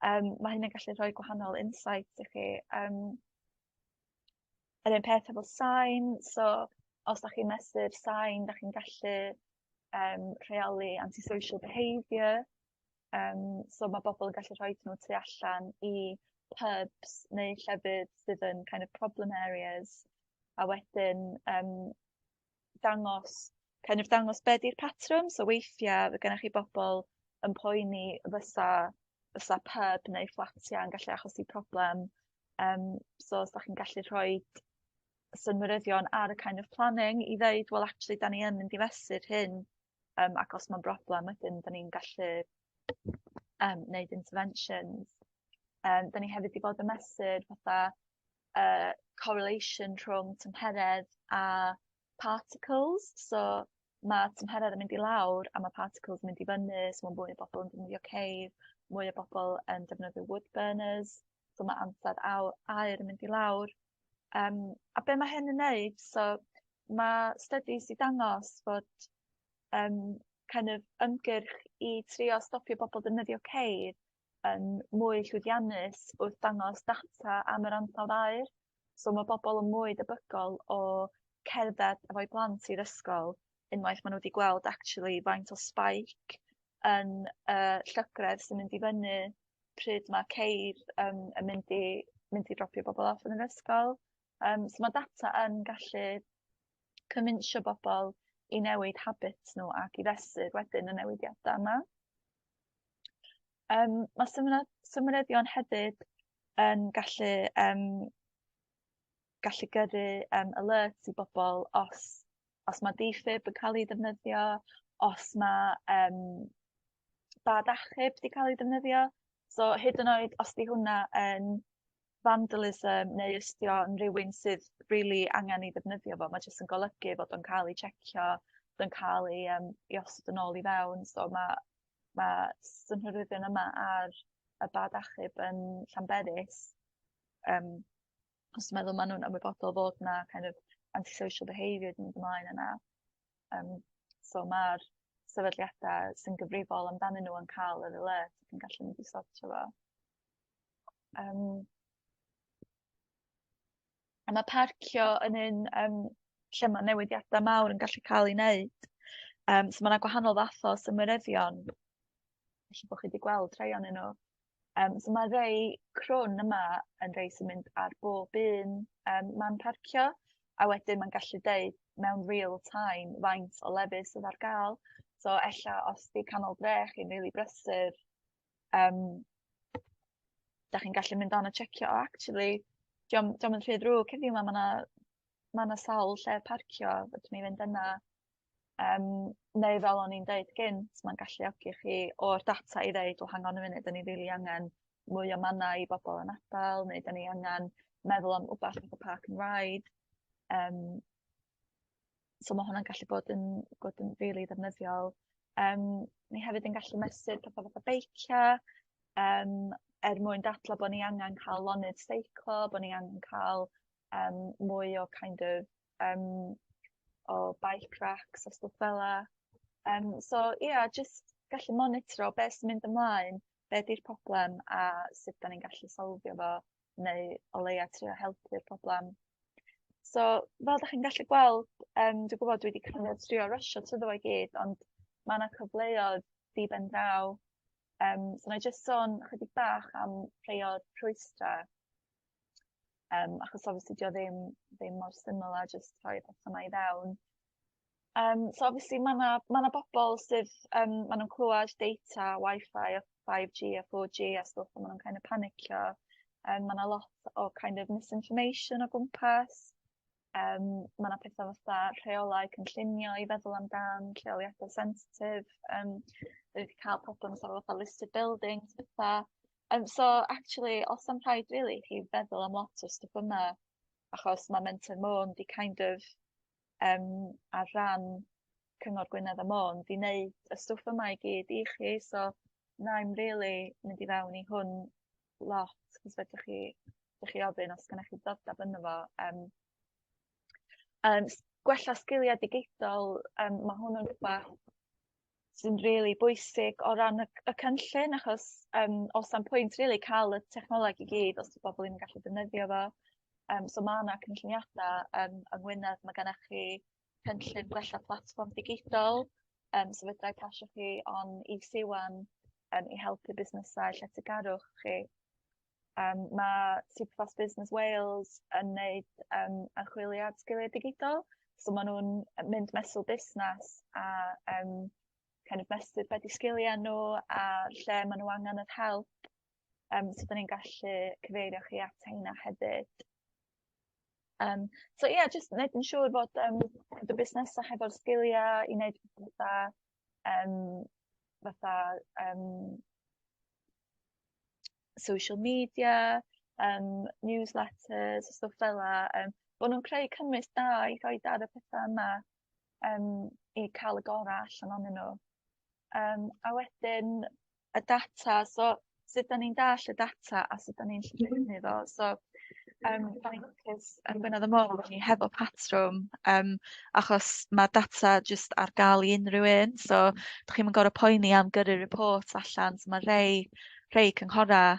ma' hynny'n gallu rhoi gwahanol insights i chi. Yr un peth efo sain, so os 'dach chi'n mesur sain, 'dach chi'n gallu rheoli antisocial behaviour, so ma' bobl yn gallu rhoid nhw tu allan i pubs neu llefydd sydd yn kind of problem areas, a wedyn dangos kind of dangos be' 'di'r patrwm. So weithia' fy' gennych chi bobl yn poeni fysa pub neu fflatia' yn gallu achosi problem, so os 'dach chi'n gallu rhoid synwyryddion ar y kind of planning i ddeud, "Wel, actually 'dan ni yn mynd i fesur hyn, ac os ma'n broblem wedyn 'dan ni'n gallu neud interventions." 'Dan ni hefyd 'di bod yn mesur fatha correlation rhwng tymheredd a particles, so ma' tymheredd yn mynd i lawr a ma' particles yn mynd i fyny, so ma' mwy o bobl yn defnyddio ceir, mwy o bobl yn defnyddio wood burners, so ma' ansawdd aer yn mynd i lawr. A be' ma' hyn yn neud, so ma' studies 'di dangos fod kind of ymgyrch i trio stopio bobl defnyddio ceir yn mwy llwyddiannus wrth dangos data am yr ansawdd aer. So ma' bobl yn mwy debygol o cerdded efo'u plant i'r ysgol unwaith ma' nhw wedi gweld actually faint o spike yn llygredd sy'n mynd i fyny pryd ma' ceir yn mynd i dropio bobl off yn yr ysgol. So ma' data yn gallu confinsio bobl i newid habits nhw ac i fesur wedyn y newidiadau yma. Ma' symudyddion hefyd yn gallu gyrru alerts i bobl os ma' defib yn cael ei ddefnyddio, os ma' bad achub 'di cael ei ddefnyddio. So hyd yn oed os 'di hwnna yn vandalism neu os 'di o'n rywun sydd rili angen ei ddefnyddio fo, ma' jyst yn golygu fod o'n cael ei checio, bod o'n cael ei osod yn ôl i fewn. So ma' synhwyryddion yma ar y bad achub yn Llanberis, os dwi'n meddwl ma' nhw'n ymwybodol fod 'na kind of antisocial behaviour 'di mynd ymlaen yna. So ma'r sefydliadau sy'n gyfrifol amdanyn nhw yn cael yr alert ac yn gallu mynd i sortio fo. A ma' parcio yn un lle ma' newidiadau mawr yn gallu cael eu wneud. So ma' 'na gwahanol fath o synwyryddion. Ella bo' chi 'di gweld rhai ohonyn nhw. So ma' rhei crwn yma yn rhei sy'n mynd ar bob un man parcio, a wedyn ma'n gallu deud mewn real time faint o lefydd sydd ar gael. So ella os 'di canol dre chi'n rili brysur, dach chi'n gallu mynd on a checio, o actually 'di o'm yn rhy ddrwg heddiw 'ma, ma' 'na sawl lle parcio, fedrwn ni fynd yna. Neu fel o'n i'n deud gynt, ma'n galluogi chi o'r data i ddeud, "Well, hang on a minute, 'dan ni rili angen mwy o mannau i bobl anabl", neu "'Dan ni angen meddwl am wbath fatha park and ride". So ma' hwnna'n gallu bod yn rili ddefnyddiol. Ni hefyd yn gallu mesur petha fatha beicia', er mwyn dadla bo' ni angen cael lonydd seiclo, bo' ni angen cael mwy o kind of o bike racks a stwff fela. So ia, jyst gallu monitro be' sy'n mynd ymlaen, be' 'di'r problem a sut 'dan ni'n gallu solfio fo, neu o leia trio helpu'r problem. So fel 'dach chi'n gallu gweld, dwi'n gwbod dwi 'di kind of trio rysio trwyddo fo i gyd, ond ma' 'na cyfleoedd di ben draw. So 'nai jyst sôn chydig bach am rhei o'r rhwystra', achos obviously 'di o ddim mor syml â jyst rhoi y petha 'ma i fewn. So obviously ma' 'na bobl sydd ma' nhw'n clywed data Wi-Fi a 5G a 4G a stwff a ma' nhw'n kind of panicio. Ma' 'na lot o kind of misinformation o gwmpas. Ma' 'na petha fatha rheolau cynllunio i feddwl amdan, lleoliadau sensitif, dwi 'di ca'l problems efo fatha listed buildings, petha. So actually o's 'na'm rhaid rili i chi feddwl am lot o'r stwff yma, achos ma' Menter Môn 'di kind of ar ran Cyngor Gwynedd a Môn 'di neud y stwff yma i gyd i chi, so 'nai'm rili mynd i fewn i hwn lot, 'chos fedrwch chi ofyn os gynnoch chi diddordeb yno fo. Gwella sgilia digidol, ma' hwn yn rwbath sy'n rili bwysig o ran y cynllun, achos o's 'na'm pwynt rili ca'l y technoleg i gyd os 'di bobl ddim yn gallu defnyddio fo. So ma' 'na cynlluniada yng Ngwynedd, ma' gennych chi cynllun gwella platfform digidol, so fedrai pasio chi on i Siwan i helpu busnesau lletygarwch chi. Ma' Superfast Business Wales yn neud archwiliad sgiliau digidol, so ma' nhw'n mynd mesul busnes a kind of mesur be' 'di sgiliau nhw a lle ma' nhw angen yr help. So 'dan ni'n gallu cyfeirio chi at heina hefyd. So ia, jyst neud yn siŵr fod y busnesa hefo'r sgilia i neud petha fatha social media, newsletters, stwff fela, bo' nhw'n creu cynnwys da i rhoid ar y petha yma i ca'l y gora' allan o'nyn nhw. A wedyn y data, so sut 'dan ni'n dallt y data a sut 'dan ni'n llythrenu fo. So 'dan ni'n lwcus yn Gwynedd a Môn bod ni hefo patrwm, achos ma' data jyst ar ga'l i unrhyw un, so dach chi'm yn gor'o' poeni am gyrru report allan. So ma' rhei cynghora'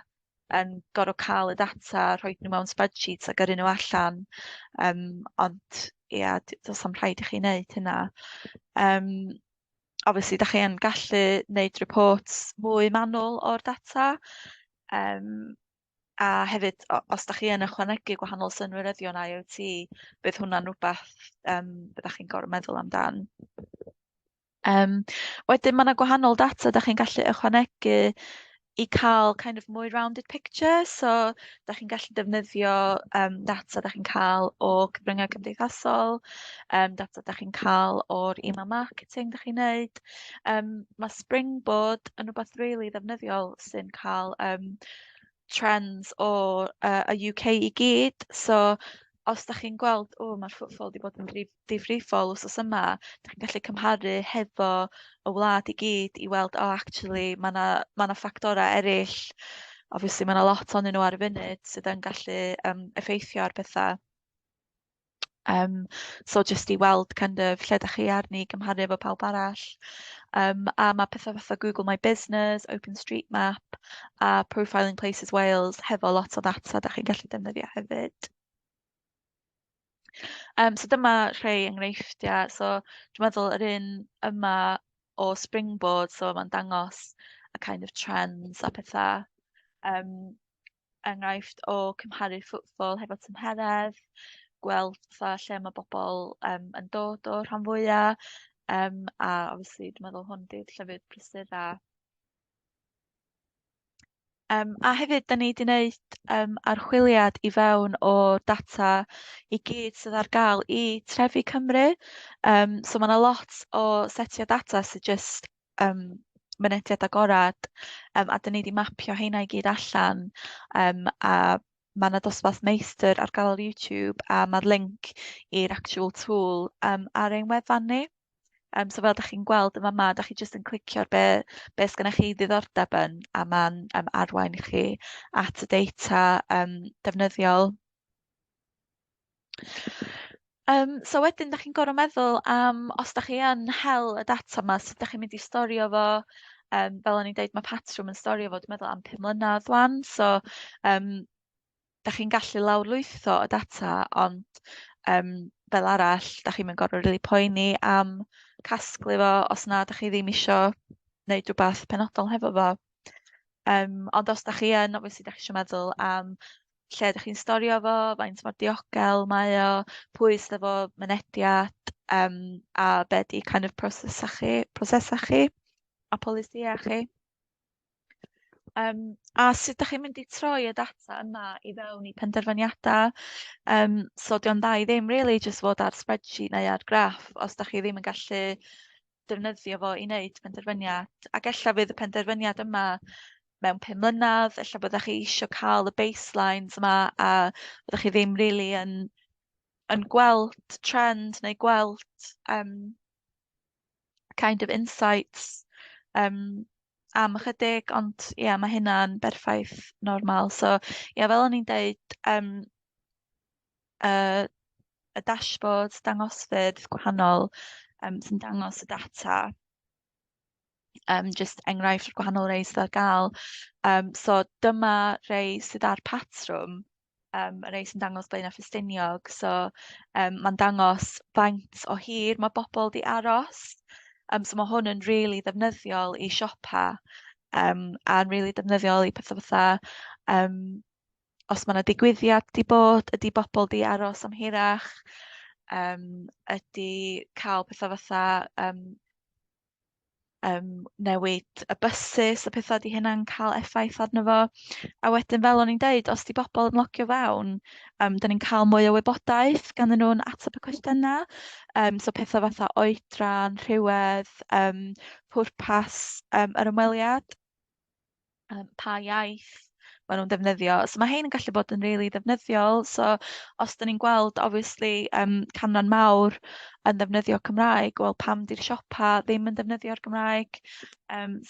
yn gor'o' ca'l y data, rhoid nhw mewn spreadsheets a gyrru nhw allan, ond ia, does 'am rhaid i chi wneud hynna. Obviously dach chi yn gallu wneud reports mwy manwl o'r data, a hefyd os dach chi yn ychwanegu gwahanol synwyryddion IoT, bydd hwnna'n rwbath byddach chi'n gor'o' meddwl amdan. Wedyn ma' 'na gwahanol data dach chi'n gallu ychwanegu i cael kind of mwy rounded picture. So dach chi'n gallu defnyddio data dach chi'n cael o cyfryngau cymdeithasol, data dach chi'n cael o'r email marketing dach chi'n neud. Ma' Springboard yn rwbath rili ddefnyddiol sy'n cael trends o y UK i gyd. So os dach chi'n gweld, "O, ma'r footfall 'di bod yn difrifol wsos yma", dach chi'n gallu cymharu hefo y wlad i gyd i weld, o, actually ma' 'na ffactorau eraill, obviously ma' 'na lot ohonyn nhw ar y funud sydd yn gallu effeithio ar pethau. So jyst i weld kind of lle dach chi arni i gymharu efo pawb arall. A ma' petha fatha Google My Business, OpenStreetMap a Profiling Places Wales hefo lot o ddata dach chi'n gallu defnyddio hefyd. So dyma rhai enghreifftiau. So dwi'n meddwl yr un yma o Springboard, so ma'n dangos y kind of trends a petha. Enghraifft o cymharu footfall hefo tymheredd, gweld fatha lle ma' bobl yn dod o'r rhan fwya, a obviously dwi'n meddwl hwn 'di'r llefydd prysura. A hefyd, da ni 'di wneud archwiliad i fewn o'r data i gyd sydd ar gael i trefi Cymru. So ma' 'na lot o setiau data sydd jyst mynediad agorad, a dan ni 'di mapio heina i gyd allan, a ma' 'na dosbarth meistr ar gael ar YouTube a ma'r link i'r actual tool ar ein wefan ni. So fel dach chi'n gweld yn fama, dach chi jyst yn clicio ar be sgynnoch chi ddiddordeb yn, a ma'n arwain i chi at y data defnyddiol. So wedyn dach chi'n gor'o' meddwl am, os dach chi yn hel y data 'ma, sut dach chi'n mynd i storio fo. Fel o'n i'n deud, ma' patrwm yn storio fo, dwi'n meddwl, am 5 mlynedd 'wan, so dach chi'n gallu lawrlwytho y data, ond fel arall, dach chi'm yn gorfod rili poeni am casglu fo os na dach chi ddim isio wneud rhywbeth penodol hefo fo. Ond os dach chi yn, obviously dach chi isio meddwl am lle dach chi'n storio fo, faint mor diogel mae o, pwy sydd efo mynediad, a be 'di kind of prosesau chi a polisïau chi. A sut dach chi'n mynd i troi y data yma i fewn i penderfyniadau? So 'di o'n dda i ddim rili jyst fod ar spreadsheet neu ar graff os dach chi ddim yn gallu defnyddio fo i wneud penderfyniad. Ac ella fydd y penderfyniad yma mewn 5 mlynedd, ella byddech chi isio cael y baselines yma a byddech chi ddim rili yn gweld trend neu gweld kind of insights am ychydig, ond ie, ma' hynna'n berffaith normal. So ie, fel o'n i'n deud, y dashboards, dangosfyrdd gwahanol sy'n dangos y data. Jyst enghraifft o'r gwahanol rei sydd ar gael. So dyma rei sydd ar patrwm, y rei sy'n dangos Blaenau Ffestiniog. So ma'n dangos faint o hir ma' bobl 'di aros. So ma' hwn yn rili ddefnyddiol i siopa, a'n rili defnyddiol i petha fatha os ma' 'na digwyddiad 'di bod, ydy bobl 'di aros am hirach, ydy cael petha fatha newid y bysys a petha, 'di hynna'n cael effaith arno fo? A wedyn, fel o'n i'n deud, os 'di bobl yn logio fewn, dan ni'n cael mwy o wybodaeth ganddyn nhw'n ateb y cwestiynau. So petha fatha oedran, rhywedd, pwrpas yr ymweliad, pa iaith. maen nhw'n defnyddio. So mae hein yn gallu bod yn rili ddefnyddiol. So os 'dan ni'n gweld obviously canran mawr yn ddefnyddio Cymraeg, wel pam 'di'r siopa ddim yn defnyddio'r Gymraeg?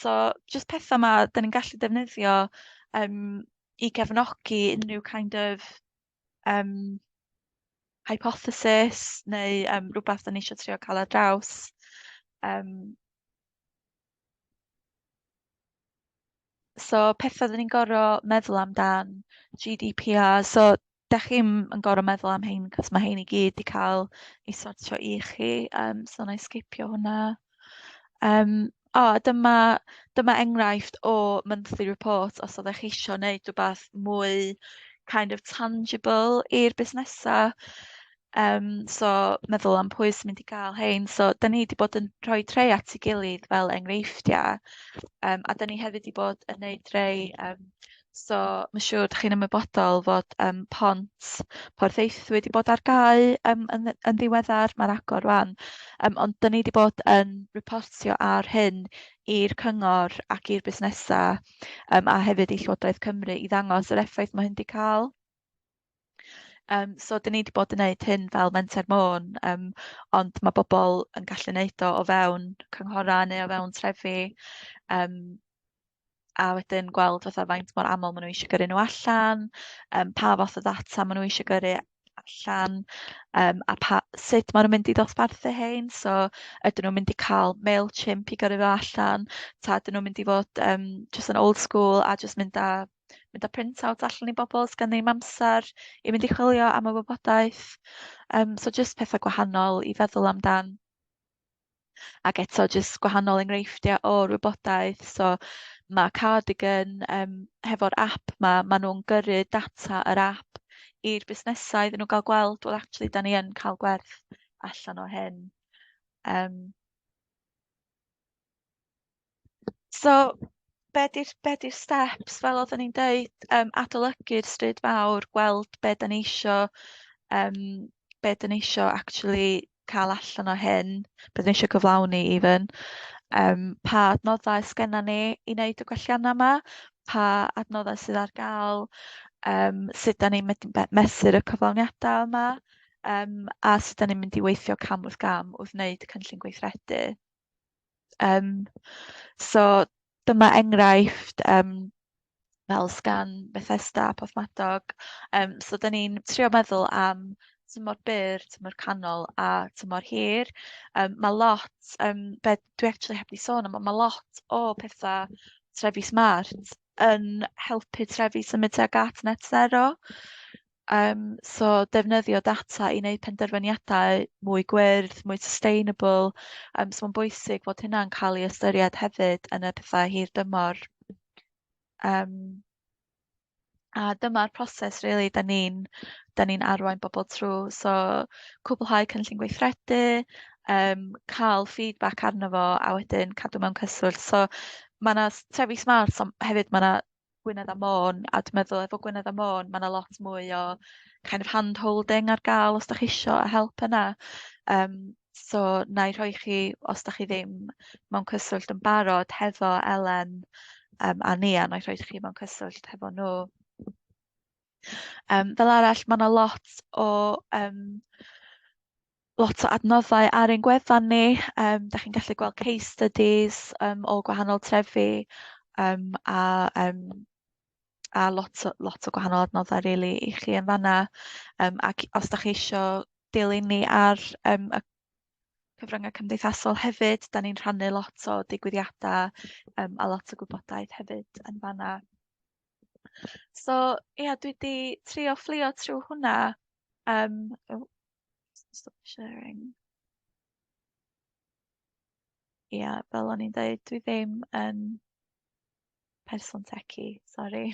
So jyst petha 'ma 'dan ni'n gallu defnyddio i gefnogi unrhyw kind of hypothesis neu rywbeth 'dan ni isio trio cael ar draws. So petha 'dan ni'n gorfod meddwl amdan, GDPR, so dach chi'm yn gorfod meddwl am hein, cos ma' hein i gyd 'di cael eu sortio i chi, so wna i sgipio hwnna. O, dyma, dyma enghraifft o monthly report os oeddech chi isio wneud rhywbeth mwy kind of tangible i'r busnesau. So meddwl am pwy sy'n mynd i gael hein. So dan ni 'di bod yn rhoi rhai at ei gilydd fel enghreifftiau, a dan ni hefyd 'di bod yn wneud rhai, so mae'n siŵr dach chi'n ymwybodol fod pont Porthaethwy 'di bod ar gau yn yn ddiweddar, ma'n agor rŵan, ond dan ni 'di bod yn riportio ar hyn i'r cyngor ac i'r busnesau, a hefyd i Llywodraeth Cymru i ddangos yr effaith ma' hyn 'di cael. So dan ni 'di bod yn wneud hyn fel Menter Môn, ond ma' bobl yn gallu wneud o o fewn cynghorau neu o fewn trefi, a wedyn gweld fatha faint mor aml maen nhw isio gyrru nhw allan, pa fath o ddata maen nhw isio gyrru allan, a pa... sut maen nhw'n mynd i ddosbarthu hein. So ydyn nhw'n mynd i cael Mailchimp i gyrru fo allan, ta ydyn nhw'n mynd i fod jyst yn old school a jyst mynd â print-out allan i bobl sgan ddim amser i mynd i chwilio am y wybodaeth. So jyst pethau gwahanol i feddwl amdan. Ac eto jyst gwahanol enghreifftiau o'r wybodaeth. So ma' Cardigan hefo'r app 'ma, maen nhw'n gyrru data yr app i'r busnesau iddyn nhw gael gweld, wel actually dan ni yn cael gwerth allan o hyn. So be 'di'r be 'di'r steps? Fel oedden ni'n deud, adolygu'r stryd fawr, gweld be dan ni isio, be dan ni isio actually cael allan o hyn, be dan ni isio gyflawni even. Pa adnoddau sgenna ni i wneud y gwelliannau 'ma, pa adnoddau sydd ar gael, sut dan ni'n mesur y cyflawniadau yma, a sut dan ni'n mynd i weithio cam wrth gam wrth wneud y cynllun gweithredu. So dyma enghraifft fel sgan Bethesda a Porthmadog. So dan ni'n trio meddwl am tymor byr, tymor canol a tymor hir. Ma' lot, be dwi actually heb 'di sôn am, ond ma' lot o petha trefi smart yn helpu trefi symud tuag at net sero. So defnyddio data i wneud penderfyniadau mwy gwyrdd, mwy sustainable. So mae'n bwysig fod hynna'n cael ei ystyried hefyd yn y pethau hir dymor. A dyma'r proses rili dan ni'n dan ni'n arwain bobl trwy. So cwblhau cynllun gweithredu, cael feedback arno fo a wedyn cadw mewn cyswllt. So ma' 'na trefi smart, ond hefyd ma' 'na Gwynedd a Môn, a dwi'n meddwl efo Gwynedd a Môn ma' 'na lot mwy o kind of hand-holding ar gael os dach chi isio y help yna. So wna i rhoi chi, os dach chi ddim mewn cyswllt yn barod hefo Elen a Nia, wna i rhoi chi mewn cyswllt hefo nhw. Fel arall, ma' 'na lot o adnoddau ar ein gwefan ni. Dach chi'n gallu gweld case studies o gwahanol trefi, a lot o gwahanol adnoddau rili i chi yn fan'na. Ac os dach chi isio dilyn ni ar y cyfryngau cymdeithasol hefyd, dan ni'n rhannu lot o digwyddiadau a lot o gwybodaeth hefyd yn fan'na. So ia, dwi 'di trio fflio trwy hwnna. Oh, stop sharing. Ia, fel o'n i'n deud, dwi ddim yn person techy, sori.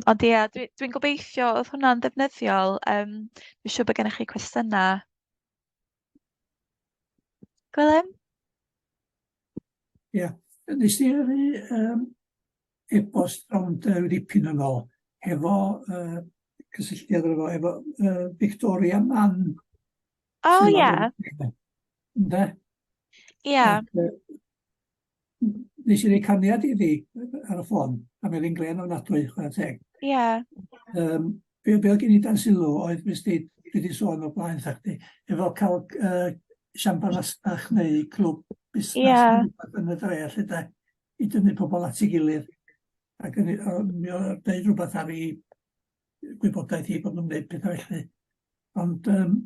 Ond ia, dwi'n gobeithio oedd hwnna'n ddefnyddiol. Dwi'n siŵr bod gennych chi cwestiynau. Gwilym? Ia, nes di yrru e-bost rownd ryw dipyn yn ôl hefo cysylltiad efo efo Victoria Mann. O ie. Ynde? Ie. Ac, Nes i roi caniad iddi ar y ffôn, a mi oedd hi'n glên ofnadwy, chwarae teg. Ie. Yeah. Um, be, be oedd gen i dan sylw oedd, mis di, dwi wedi sôn o'r blaen, sa chdi, efo cael siambar fasnach neu clwb busnes yeah. yn y dre, lle de, i dynnu pobl at ei gilydd. Ac yn, mi oedd dweud rhywbeth ar ei gwybodaeth hi bod nhw'n gwneud pethau felly. Ond um,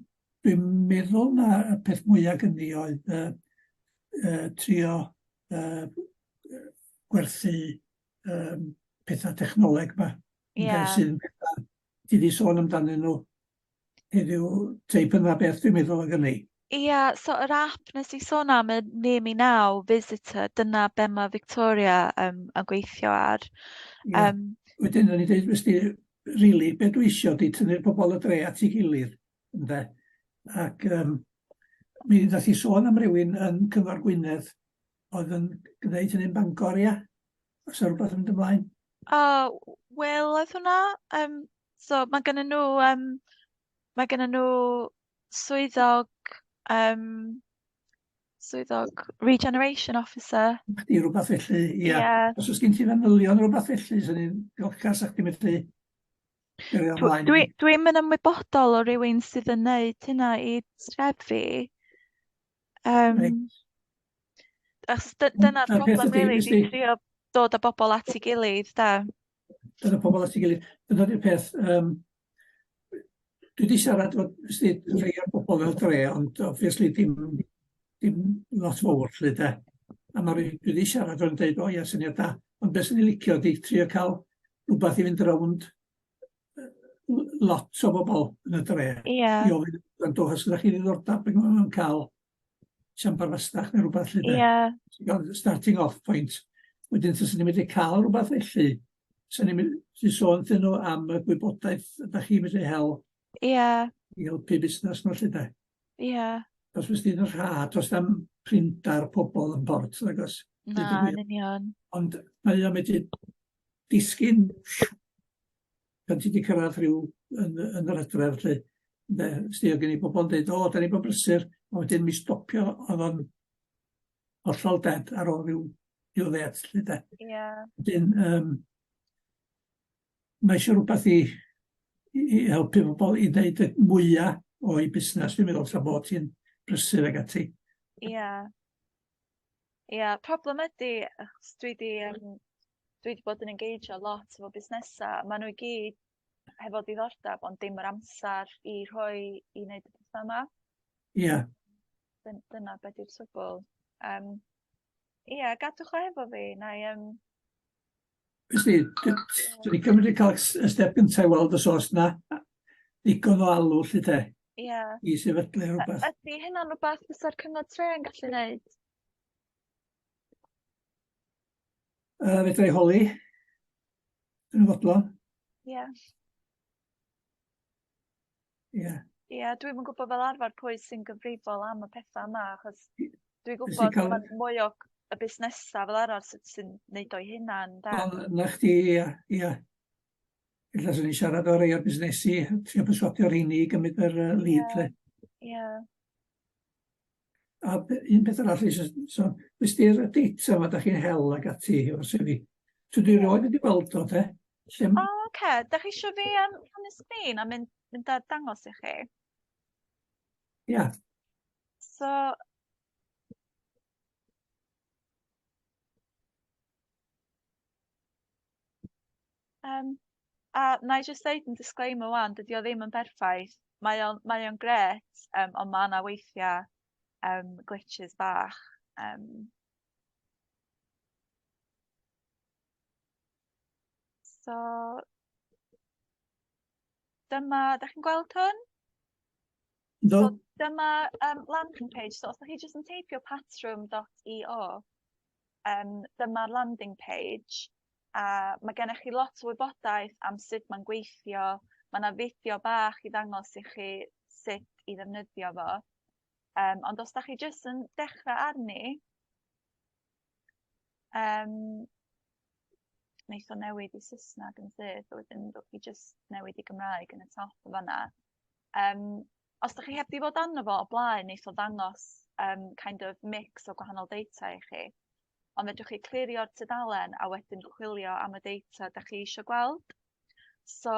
dwi'n meddwl na y peth mwyaf gen i oedd trio gwerthu pethau technoleg yma. Yeah. Sydd yn pethau ti wedi sôn amdanyn nhw heddiw, teip yna beth dwi'n meddwl o gynni. Ia, so yr app nes i sôn am, y Near Me Now Visitor, dyna be mae Victoria yn gweithio ar. Ia. Wedyn, o'n i'n dweud, wsti, rili, be dwi isio 'di tynnu'r pobl y dre at ei gilydd, ynde? Ac um, mi ddath i sôn am rywun yn Cyngor Gwynedd oedd yn gwneud hynny'n Bangor, ia? Oes 'na rhywbeth yn mynd ymlaen? O, Will oedd hwnna. So mae gennyn nhw, mae gennyn nhw swyddog, swyddog regeneration officer. Chdi rhywbeth felly, ia. Ie. Os oes gen ti fanylion rhywbeth felly, 'swn i'n ddiolchgar 'sa chdi'n medru gario ymlaen. Dwi, dwi'm yn ymwybodol o rywun sydd yn neud hynna i trefi. Reit. Achos dyna'r problem rili, 'di trio dod â bobl at ei gilydd 'de. Dod â pobl at ei gilydd. Dyna 'di'r peth. Dwi 'di siarad efo wsti, rhai o'r bobl yn y dre, ond obviously dim, dim lot fawr 'lly de. A ma' rhai dwi 'di siarad efo yn deud, o ia, syniad da. Ond beth 'swn i'n licio 'di trio cael rhywbeth i fynd rownd lot o bobl yn y dre. Ia. I ofyn, gwrandwch, os ydych chi ddiddordeb yn cael siambar fasnach neu rhywbeth 'lly de. Ia. Ti'n gweld, starting off point. Wedyn taswn i'n medru cael rhywbeth felly, 'swn i'n medru sôn wrthyn nhw am y gwybodaeth ydach chi'n medru hel. Ia. I helpu busnes nhw 'lly de. Ia. Os wnes di'n rhad, does na'm prinder pobl yn Port, nag oes? Na, yn union. Ond mae o'n medru disgyn pan ti 'di cyrraedd rhyw yn yn yr hydref 'lly, ynde, 'sti, oedd gen i bobl yn dweud, o, da ni bod brysur, a wedyn mi stopio, oedd o'n hollol dead ar ôl rhyw, rhyw ddet, 'lly de. Ie. Wedyn, mae eisiau rhywbeth i, i helpu pobl i wneud y mwyaf o'i busnes, dwi'n meddwl, tra bod ti'n brysur ag ati. Ie. Ia, problem ydi, achos dwi 'di yym dwi 'di bod yn engeijio lot efo busnesa, ma' nhw i gyd hefo diddordeb ond dim yr amser i rhoi i neud y petha 'ma. Ia. Dyna be' 'di'r trwbwl. Yym ia, gadwch o hefo fi, 'nai yym Wsti, dwi 'di cymryd i cael y step gynta i weld os oes 'na ddigon o alw 'lly de. Ia. I sefydlu rhywbeth. Ydy hynna'n rhywbeth fysa'r cyngor tre yn gallu neud? Fedra i holi. Dwi'n fodlon. Ia. Ia. Ia, dwi'm yn gwybod fel arfer pwy sy'n gyfrifol am y petha yma, achos dwi'n gwybod cael... ma'n mwy o y busnesa fel arfer sy'n sy neud o'i hunan, de. Wel, 'na chdi, ia, ia. Ella swn i'n siarad efo rei o'r busnesi, trio perswadio rheini i gymryd yr lead, 'lly. Ia. A un peth arall eisiau sôn, wnes di'r data 'ma dach chi'n hel ag ati o'r CV, dwi erioed wedi gweld o de. Lle... O, oce. Dach chi isio fi rhannu sgrin a mynd, mynd a dangos i chi? Ia. So... A wna i jyst ddeud yn disclaimer 'wan, dydy o ddim yn berffaith. Mae o'n mae o'n grêt, ond ma' 'na weithiau glitches bach. So dyma, dach chi'n gweld hwn? Yndw. So dyma landing page. So os dach chi jyst yn teipio patrwm.io, dyma'r landing page, a ma' gennych chi lot o wybodaeth am sut ma'n gweithio. Ma' 'na fideo bach i ddangos i chi sut i ddefnyddio fo. Ond os dach chi jyst yn dechrau arni, wneith o newid i Saesneg yn syth, a wedyn ddewch chi jyst newid i Gymraeg yn y top yn fan'na. Os dach chi heb 'di bod arno fo o blaen, wneith o ddangos kind of mix o gwahanol data i chi. Ond fedrwch chi clirio'r tudalen a wedyn chwilio am y data dach chi isio gweld. So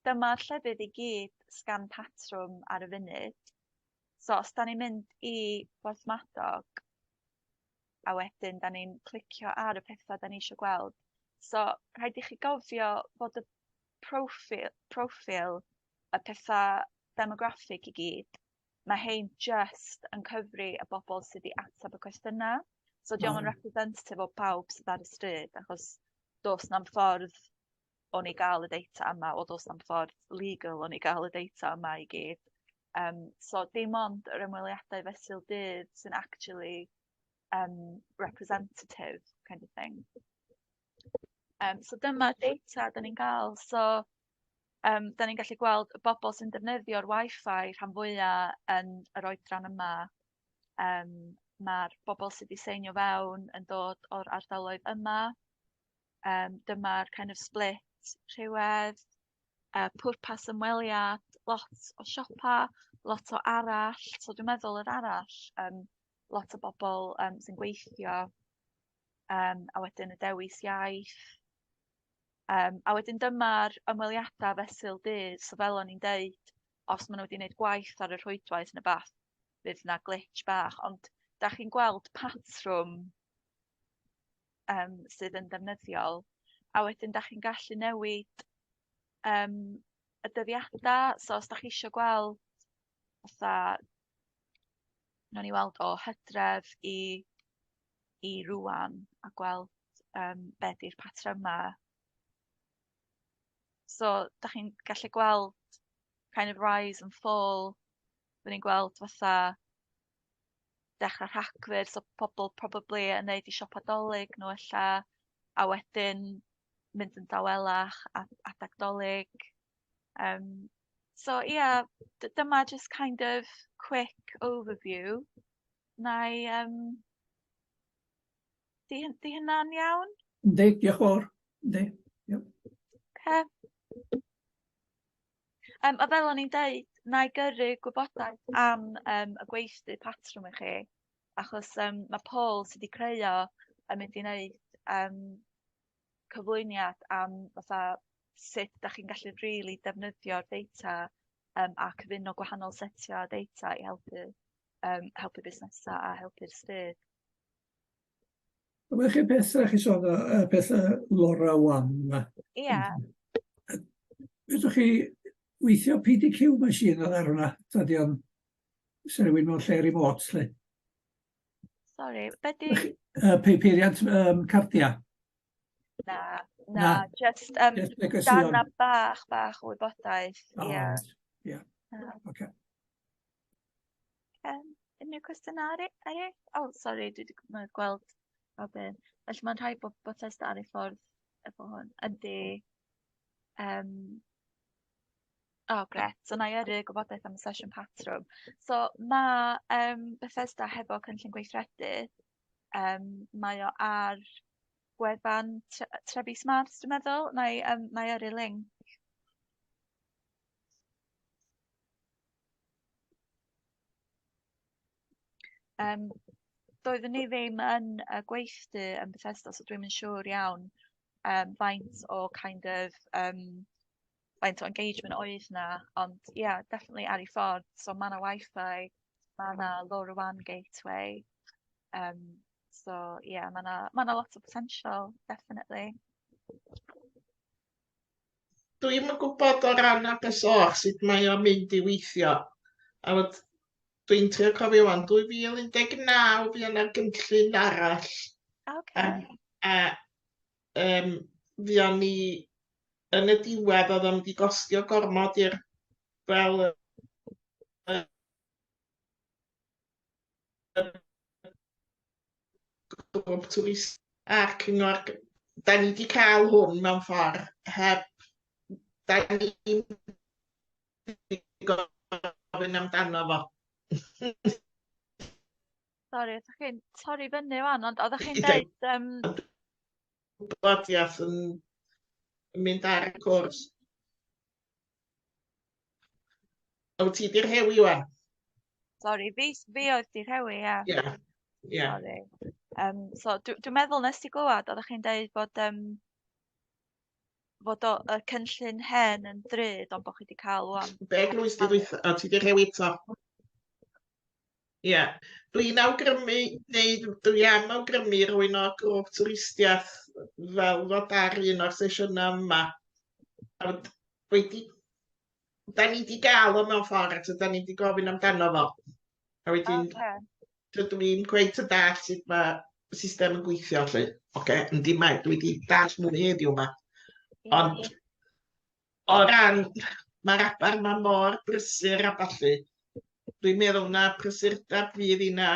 dyma'r llefydd i gyd sgan patrwm ar y funud. So os 'dan ni'n mynd i Borthmadog a wedyn 'dan ni'n clicio ar y petha 'dan ni isio gweld. So rhaid i chi gofio fod y proffil proffil y petha demograffig i gyd, ma' hein jyst yn cyfri y bobl sydd 'di ateb y cwestiyna'. So 'di o'm yn representative o pawb sydd ar y stryd achos do's na'm ffordd o ni ga'l y data yma, o do's na'm ffordd legal o ni ga'l y data yma i gyd. Yym so dim ond yr ymweliadau fesul dydd sy'n actually representative kind of thing. So dyma'r data 'dan ni'n ga'l. So 'dan ni'n gallu gweld y bobl sy'n defnyddio'r Wi-Fi rhan fwya yn yr oedran yma. Ma'r bobl sydd 'di seinio fewn yn dod o'r ardaloedd yma. Dyma'r kind of split rhywedd, pwrpas ymweliad, lot o siopa, lot o arall. So dwi'n meddwl yr arall, lot o bobl sy'n gweithio, a wedyn y dewis iaith. A wedyn dyma'r ymweliadau fesul dydd. So fel o'n i'n deud, os maen nhw wedi gwneud gwaith ar y rhwydwaith neu bath, fydd 'na glitch bach. Ond dach chi'n gweld patrwm sydd yn ddefnyddiol. A wedyn dach chi'n gallu newid y dyddiadau. So os dach chi isio gweld fatha, wnawn ni weld o Hydref i rŵan a gweld be 'di'r patryma. So dach chi'n gallu gweld kind of rise and fall. Dyn ni'n gweld fatha dechrau Rhagfyr, so pobl probably yn neud 'u siopa 'Dolig nhw ella, a wedyn mynd yn dawelach adag 'Dolig. So ia, dyma just kind of quick overview. Na i 'di hynna'n iawn? Yndi, diolch yn fawr. Yndi, iawn. Ocê. A fel o'n i'n deud, na i gyrru gwybodaeth am y gweithdy patrwm i chi, achos ma' Paul sydd 'di creu o yn mynd i wneud cyflwyniad am fatha sut dach chi'n gallu rili defnyddio'r data a cyfuno gwahanol setiau o data i helpu busnesau a helpu'r stryd. Wel, chi beth chi sôn, y peth LoRa WAN 'ma. Ia. Fedrwch chi weithio PDQ machine ar hwnna? Dydy o'n 'sa rhywun mewn lle remote 'lly. Sori, be 'di? Peiriant cardia. Na, na, just darna bach bach o wybodaeth, ia. Ia, oce. Unrhyw cwestiynau eraill? O, sori, dwi 'di gweld Robin. Felly mae'n rhaid bod Bethesda ar ei ffordd efo hwn. Yndi. O, grêt. So na i yrru gwybodaeth am y sesiwn patrwm. So ma' Bethesda hefo cynllun gweithredu. Mae o ar gwefan Trefi Smart, dwi'n meddwl. Na i yrru link. Doeddwn i ddim yn y gweithdy yn Bethesda, so dwi'm yn siŵr iawn faint o kind of faint o engagement oedd 'na, ond ie, yeah, definitely ar ei ffordd. So ma' 'na Wi-Fi, ma' 'na LoRaWAN gateway. So ie, yeah, ma' 'na lot o potential, definitely. Dwi'm yn gwybod o ran Abersoch sut mae o'n mynd i weithio. A fod dwi'n trio cofio wan, 2019 fuo 'na gynllun arall. A fuon ni yn y diwedd oedd o'n mynd i gostio gormod i'r fel y grŵp twrist a'r cyngor. Da ni wedi cael hwn mewn ffordd heb da ni wedi gofyn amdano fo. Sori, ydych chi'n torri fyny wan, ond oeddech chi'n dweud Gwybodaeth yn mynd ar y cwrs. O, ti 'di rhewi wan? Sori, fi oedd 'di rhewi, ia. Ie. Ie. Sori. Yym so dw dwi'n meddwl nes i glywad oeddech chi'n deud bod yym fod o y cynllun hen yn ddrud ond bod chi wedi cael ŵan... Be glywys di ddwytha? O, ti 'di rhewi eto? Ie. Dwi'n awgrymu, neu dwi am awgrymu rhywun o grŵp twristiaeth fel fod ar un o'r sesiynau yma. A wedi... Da ni 'di gael o mewn ffordd, a da ni 'di gofyn amdano fo. A wedyn... Ocê. Dydw i'n cweit yn dallt sut mae system yn gweithio 'lly. Ocê, yndi mae, dwi 'di dallt mwy heddiw 'ma. Ond o ran, mae'r aber 'ma mor brysur a ballu, dwi'n meddwl na prysurdeb fydd hi na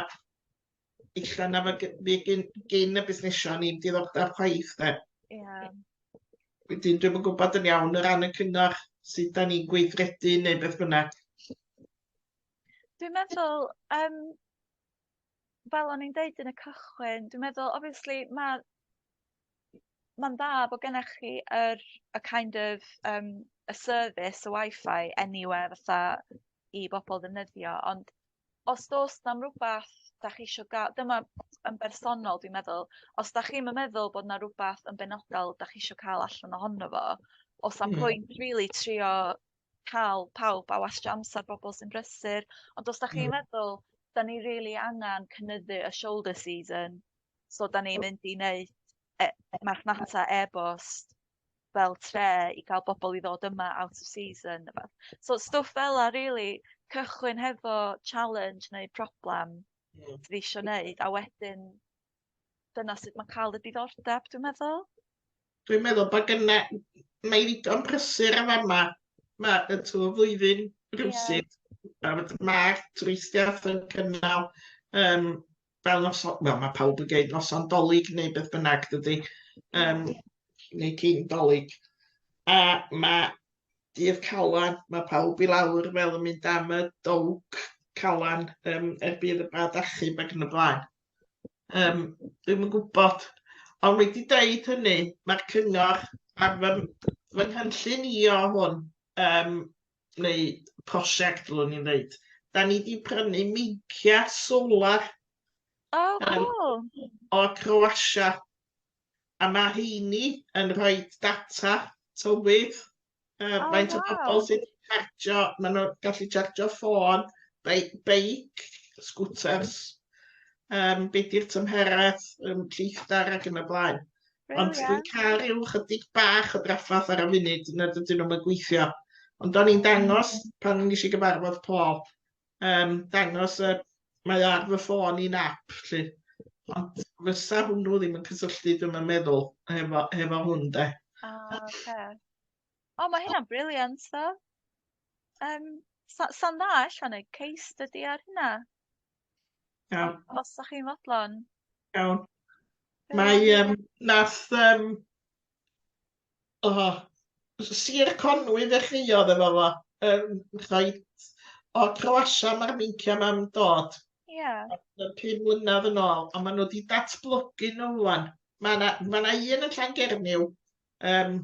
ella na fo- fydd gyn, gyn y busnesau ni'n diddordeb chwaith de. Ie. Wedyn dwi'm yn gwybod yn iawn o ran y cyngor sut da ni'n gweithredu neu beth bynnag. Dwi'n meddwl yym fel o'n i'n deud yn y cychwyn, dwi'n meddwl obviously ma' ma'n dda bod gennych chi yr y kind of yym y service y Wi-Fi anywhere fatha i bobl ddefnyddio, ond os do's na'm rwbath 'dach chi isio ga'l, dyma yn bersonol dwi'n meddwl, os 'dach chi'm yn meddwl bod 'na rwbath yn benodol 'dach chi isio ca'l allan ohono fo, o's na'm pwynt rili trio ca'l pawb a wastio amser bobl sy'n brysur, ond os 'dach chi'n meddwl 'dan ni rili angan cynyddu y shoulder season, so 'dan ni'n mynd i neud e- marchnata e-bost fel tre i ga'l bobl i ddod yma out of season ne' wbath. So stwff fela rili, cychwyn hefo challenge neu problem sydd isio neud, a wedyn dyna sut ma' ca'l y diddordeb dwi'n meddwl. Dwi'n meddwl bod gynna... Mae ddigon prysur yn fama. Mae y trwy'r flwyddyn rywsut. A mae'r twristiaeth yn cynnal yym fel noson... Wel, mae pawb yn deud noson Dolig neu beth bynnag, dydy? Yym, neu cyn Dolig. A mae Dydd Calan, mae pawb i lawr fel yn mynd am y dowg Calan yym er budd y bad achub ac yn y blaen. Yym, dwi'm yn gwybod. Ond wedi deud hynny, mae'r cyngor ar fy, fy nghynllun i o hwn, yym, neu prosiect ddylwn i'n ddeud, da ni 'di prynu meicia solar Oh, cool. o Croatia. A mae rheini yn rhoi data tywydd, yy Oh, faint o wow. bobl sydd wedi chargio, maen nhw'n gallu chargio ffôn, bei- beic, scooters, yym be 'di'r tymheredd, lleithdar ac yn y blaen. Ond dwi'n Brilliant. cael rhyw chydig bach o drafferth ar y funud nad ydyn nhw'm yn gweithio. Ond o'n i'n dangos pan nes i gyfarfod Paul, yym dangos y... mae o ar fy ffôn i'n app 'lly. Ond fysa hwnnw ddim yn cysylltu dwi'm yn meddwl hefo hefo hwn de. Ah, oce. O, mae hynna'n brilliant ddo. Yym, sa sa'n dda ella neud case study ar hynna. Iawn. Os dach chi'n fodlon. Iawn. Mae yym nath yym O, Sir Conwy ddechreuodd efo fo, yym rhaid o Croatia ma'r meincia 'ma'n dod. Ie. 5 mlynedd yn ôl, a maen nhw 'di datblygu nhw ŵan. Mae 'na ma' 'na un yn Llangernyw, yym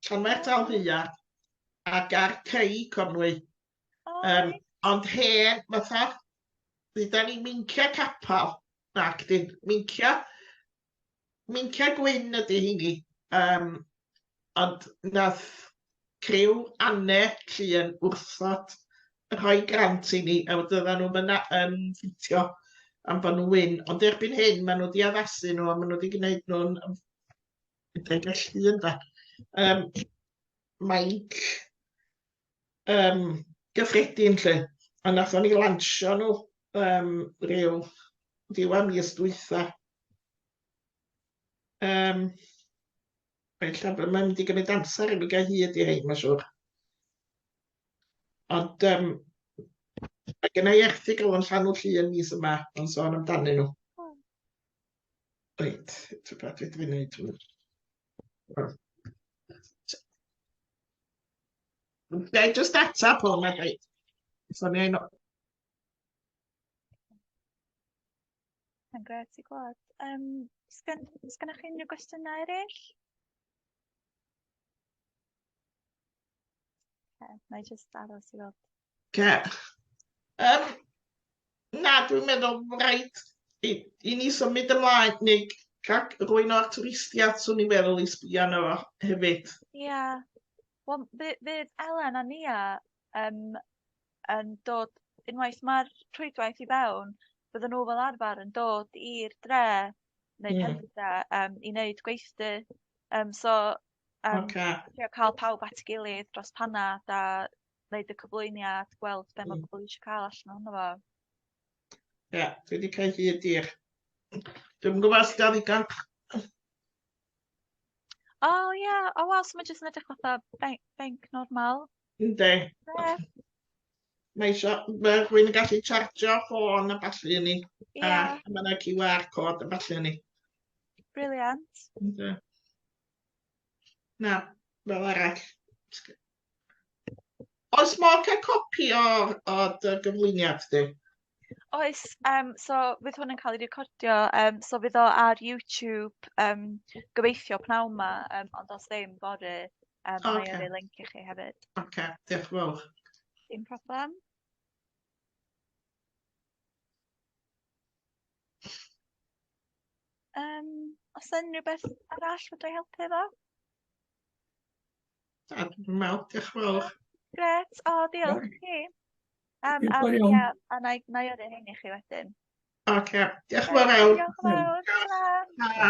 Llanfair Talhaearn, ac ar Cei Conwy. O, Yym, reit. ond hen, fatha, dduda ni meincia capel, nac 'dyn, meincia Meinciau gwyn ydy heini, yym, ond nath criw Anne Llŷn wrthod rhoi grant i ni, a oedden nhw'm yn yn ffitio am bod nhw'n wyn. Ond erbyn hyn, maen nhw wedi addasu nhw a maen nhw wedi gwneud nhw'n... Fedra i gael llun de. Yym, mainc yym, gyffredin 'lly. A wnaethon ni lansio nhw yym, ryw ddiwedd mis dwytha. Yym, ella bod mae'n mynd i gymryd amser i mi gael hyd i rhein, mae'n siŵr. Ond yym, mae genna i erthygl yn Llanw Llŷn mis yma yn sôn amdanyn nhw. Reit, tybed beth dwi'n wneud hwn. Ga i jyst atab hwn a dweud, soniai no- Mae'n grêt i glywed. Yym, sgen, sgennoch chi unrhyw gwestiynau eraill? Okay, na i jyst aros i weld. Oce. Yym, na, dwi'n meddwl rhaid... I, i ni symud ymlaen, neu cael rhywun o'r twristiaid, swn i'n feddwl i sbio arno fo hefyd. Ia. Yeah. Wel, fydd Elen a Nia um, yn dod, unwaith mae'r rhwydwaith i fewn, bydden nhw fel arfer yn dod i'r dre neu pentre i wneud gweithdy. So Ocê. Trio cael pawb at ei gilydd dros panad a wneud y cyflwyniad, gweld be mae pobl eisiau cael allan ohono fo. Ie, dwi wedi cael hyd i'r... Dwi'm yn gwybod os 'di o ddigon... O ie, o waw, so mae jyst yn edrych fatha banc normal. Yndi. Ie. Mae isio, mae rhywun yn gallu chargio ffôn a ballu yn ni. Ie. A mae yna QR code a ballu yn ni. Brilliant. Yndi. Na, fel arall. Oes modd cael copi o, o dy gyflwyniad di? Oes, so fydd hwn yn cael ei recordio, so fydd o ar YouTube, gobeithio pnawn 'ma, ond os ddim, fory, wna i yrru link i chi hefyd. Ocê, diolch yn fawr. Dim problem. Oes 'na unrhyw beth arall fedra i helpu efo? Na, dwi'n meddwl. Diolch yn fawr. Grêt, o diolch i chi. Diolch yn fawr iawn. Ia, a wna i wna i yrru rhein i chi wedyn. Ocê, diolch yn fawr iawn. Diolch yn fawr, tara. Tara.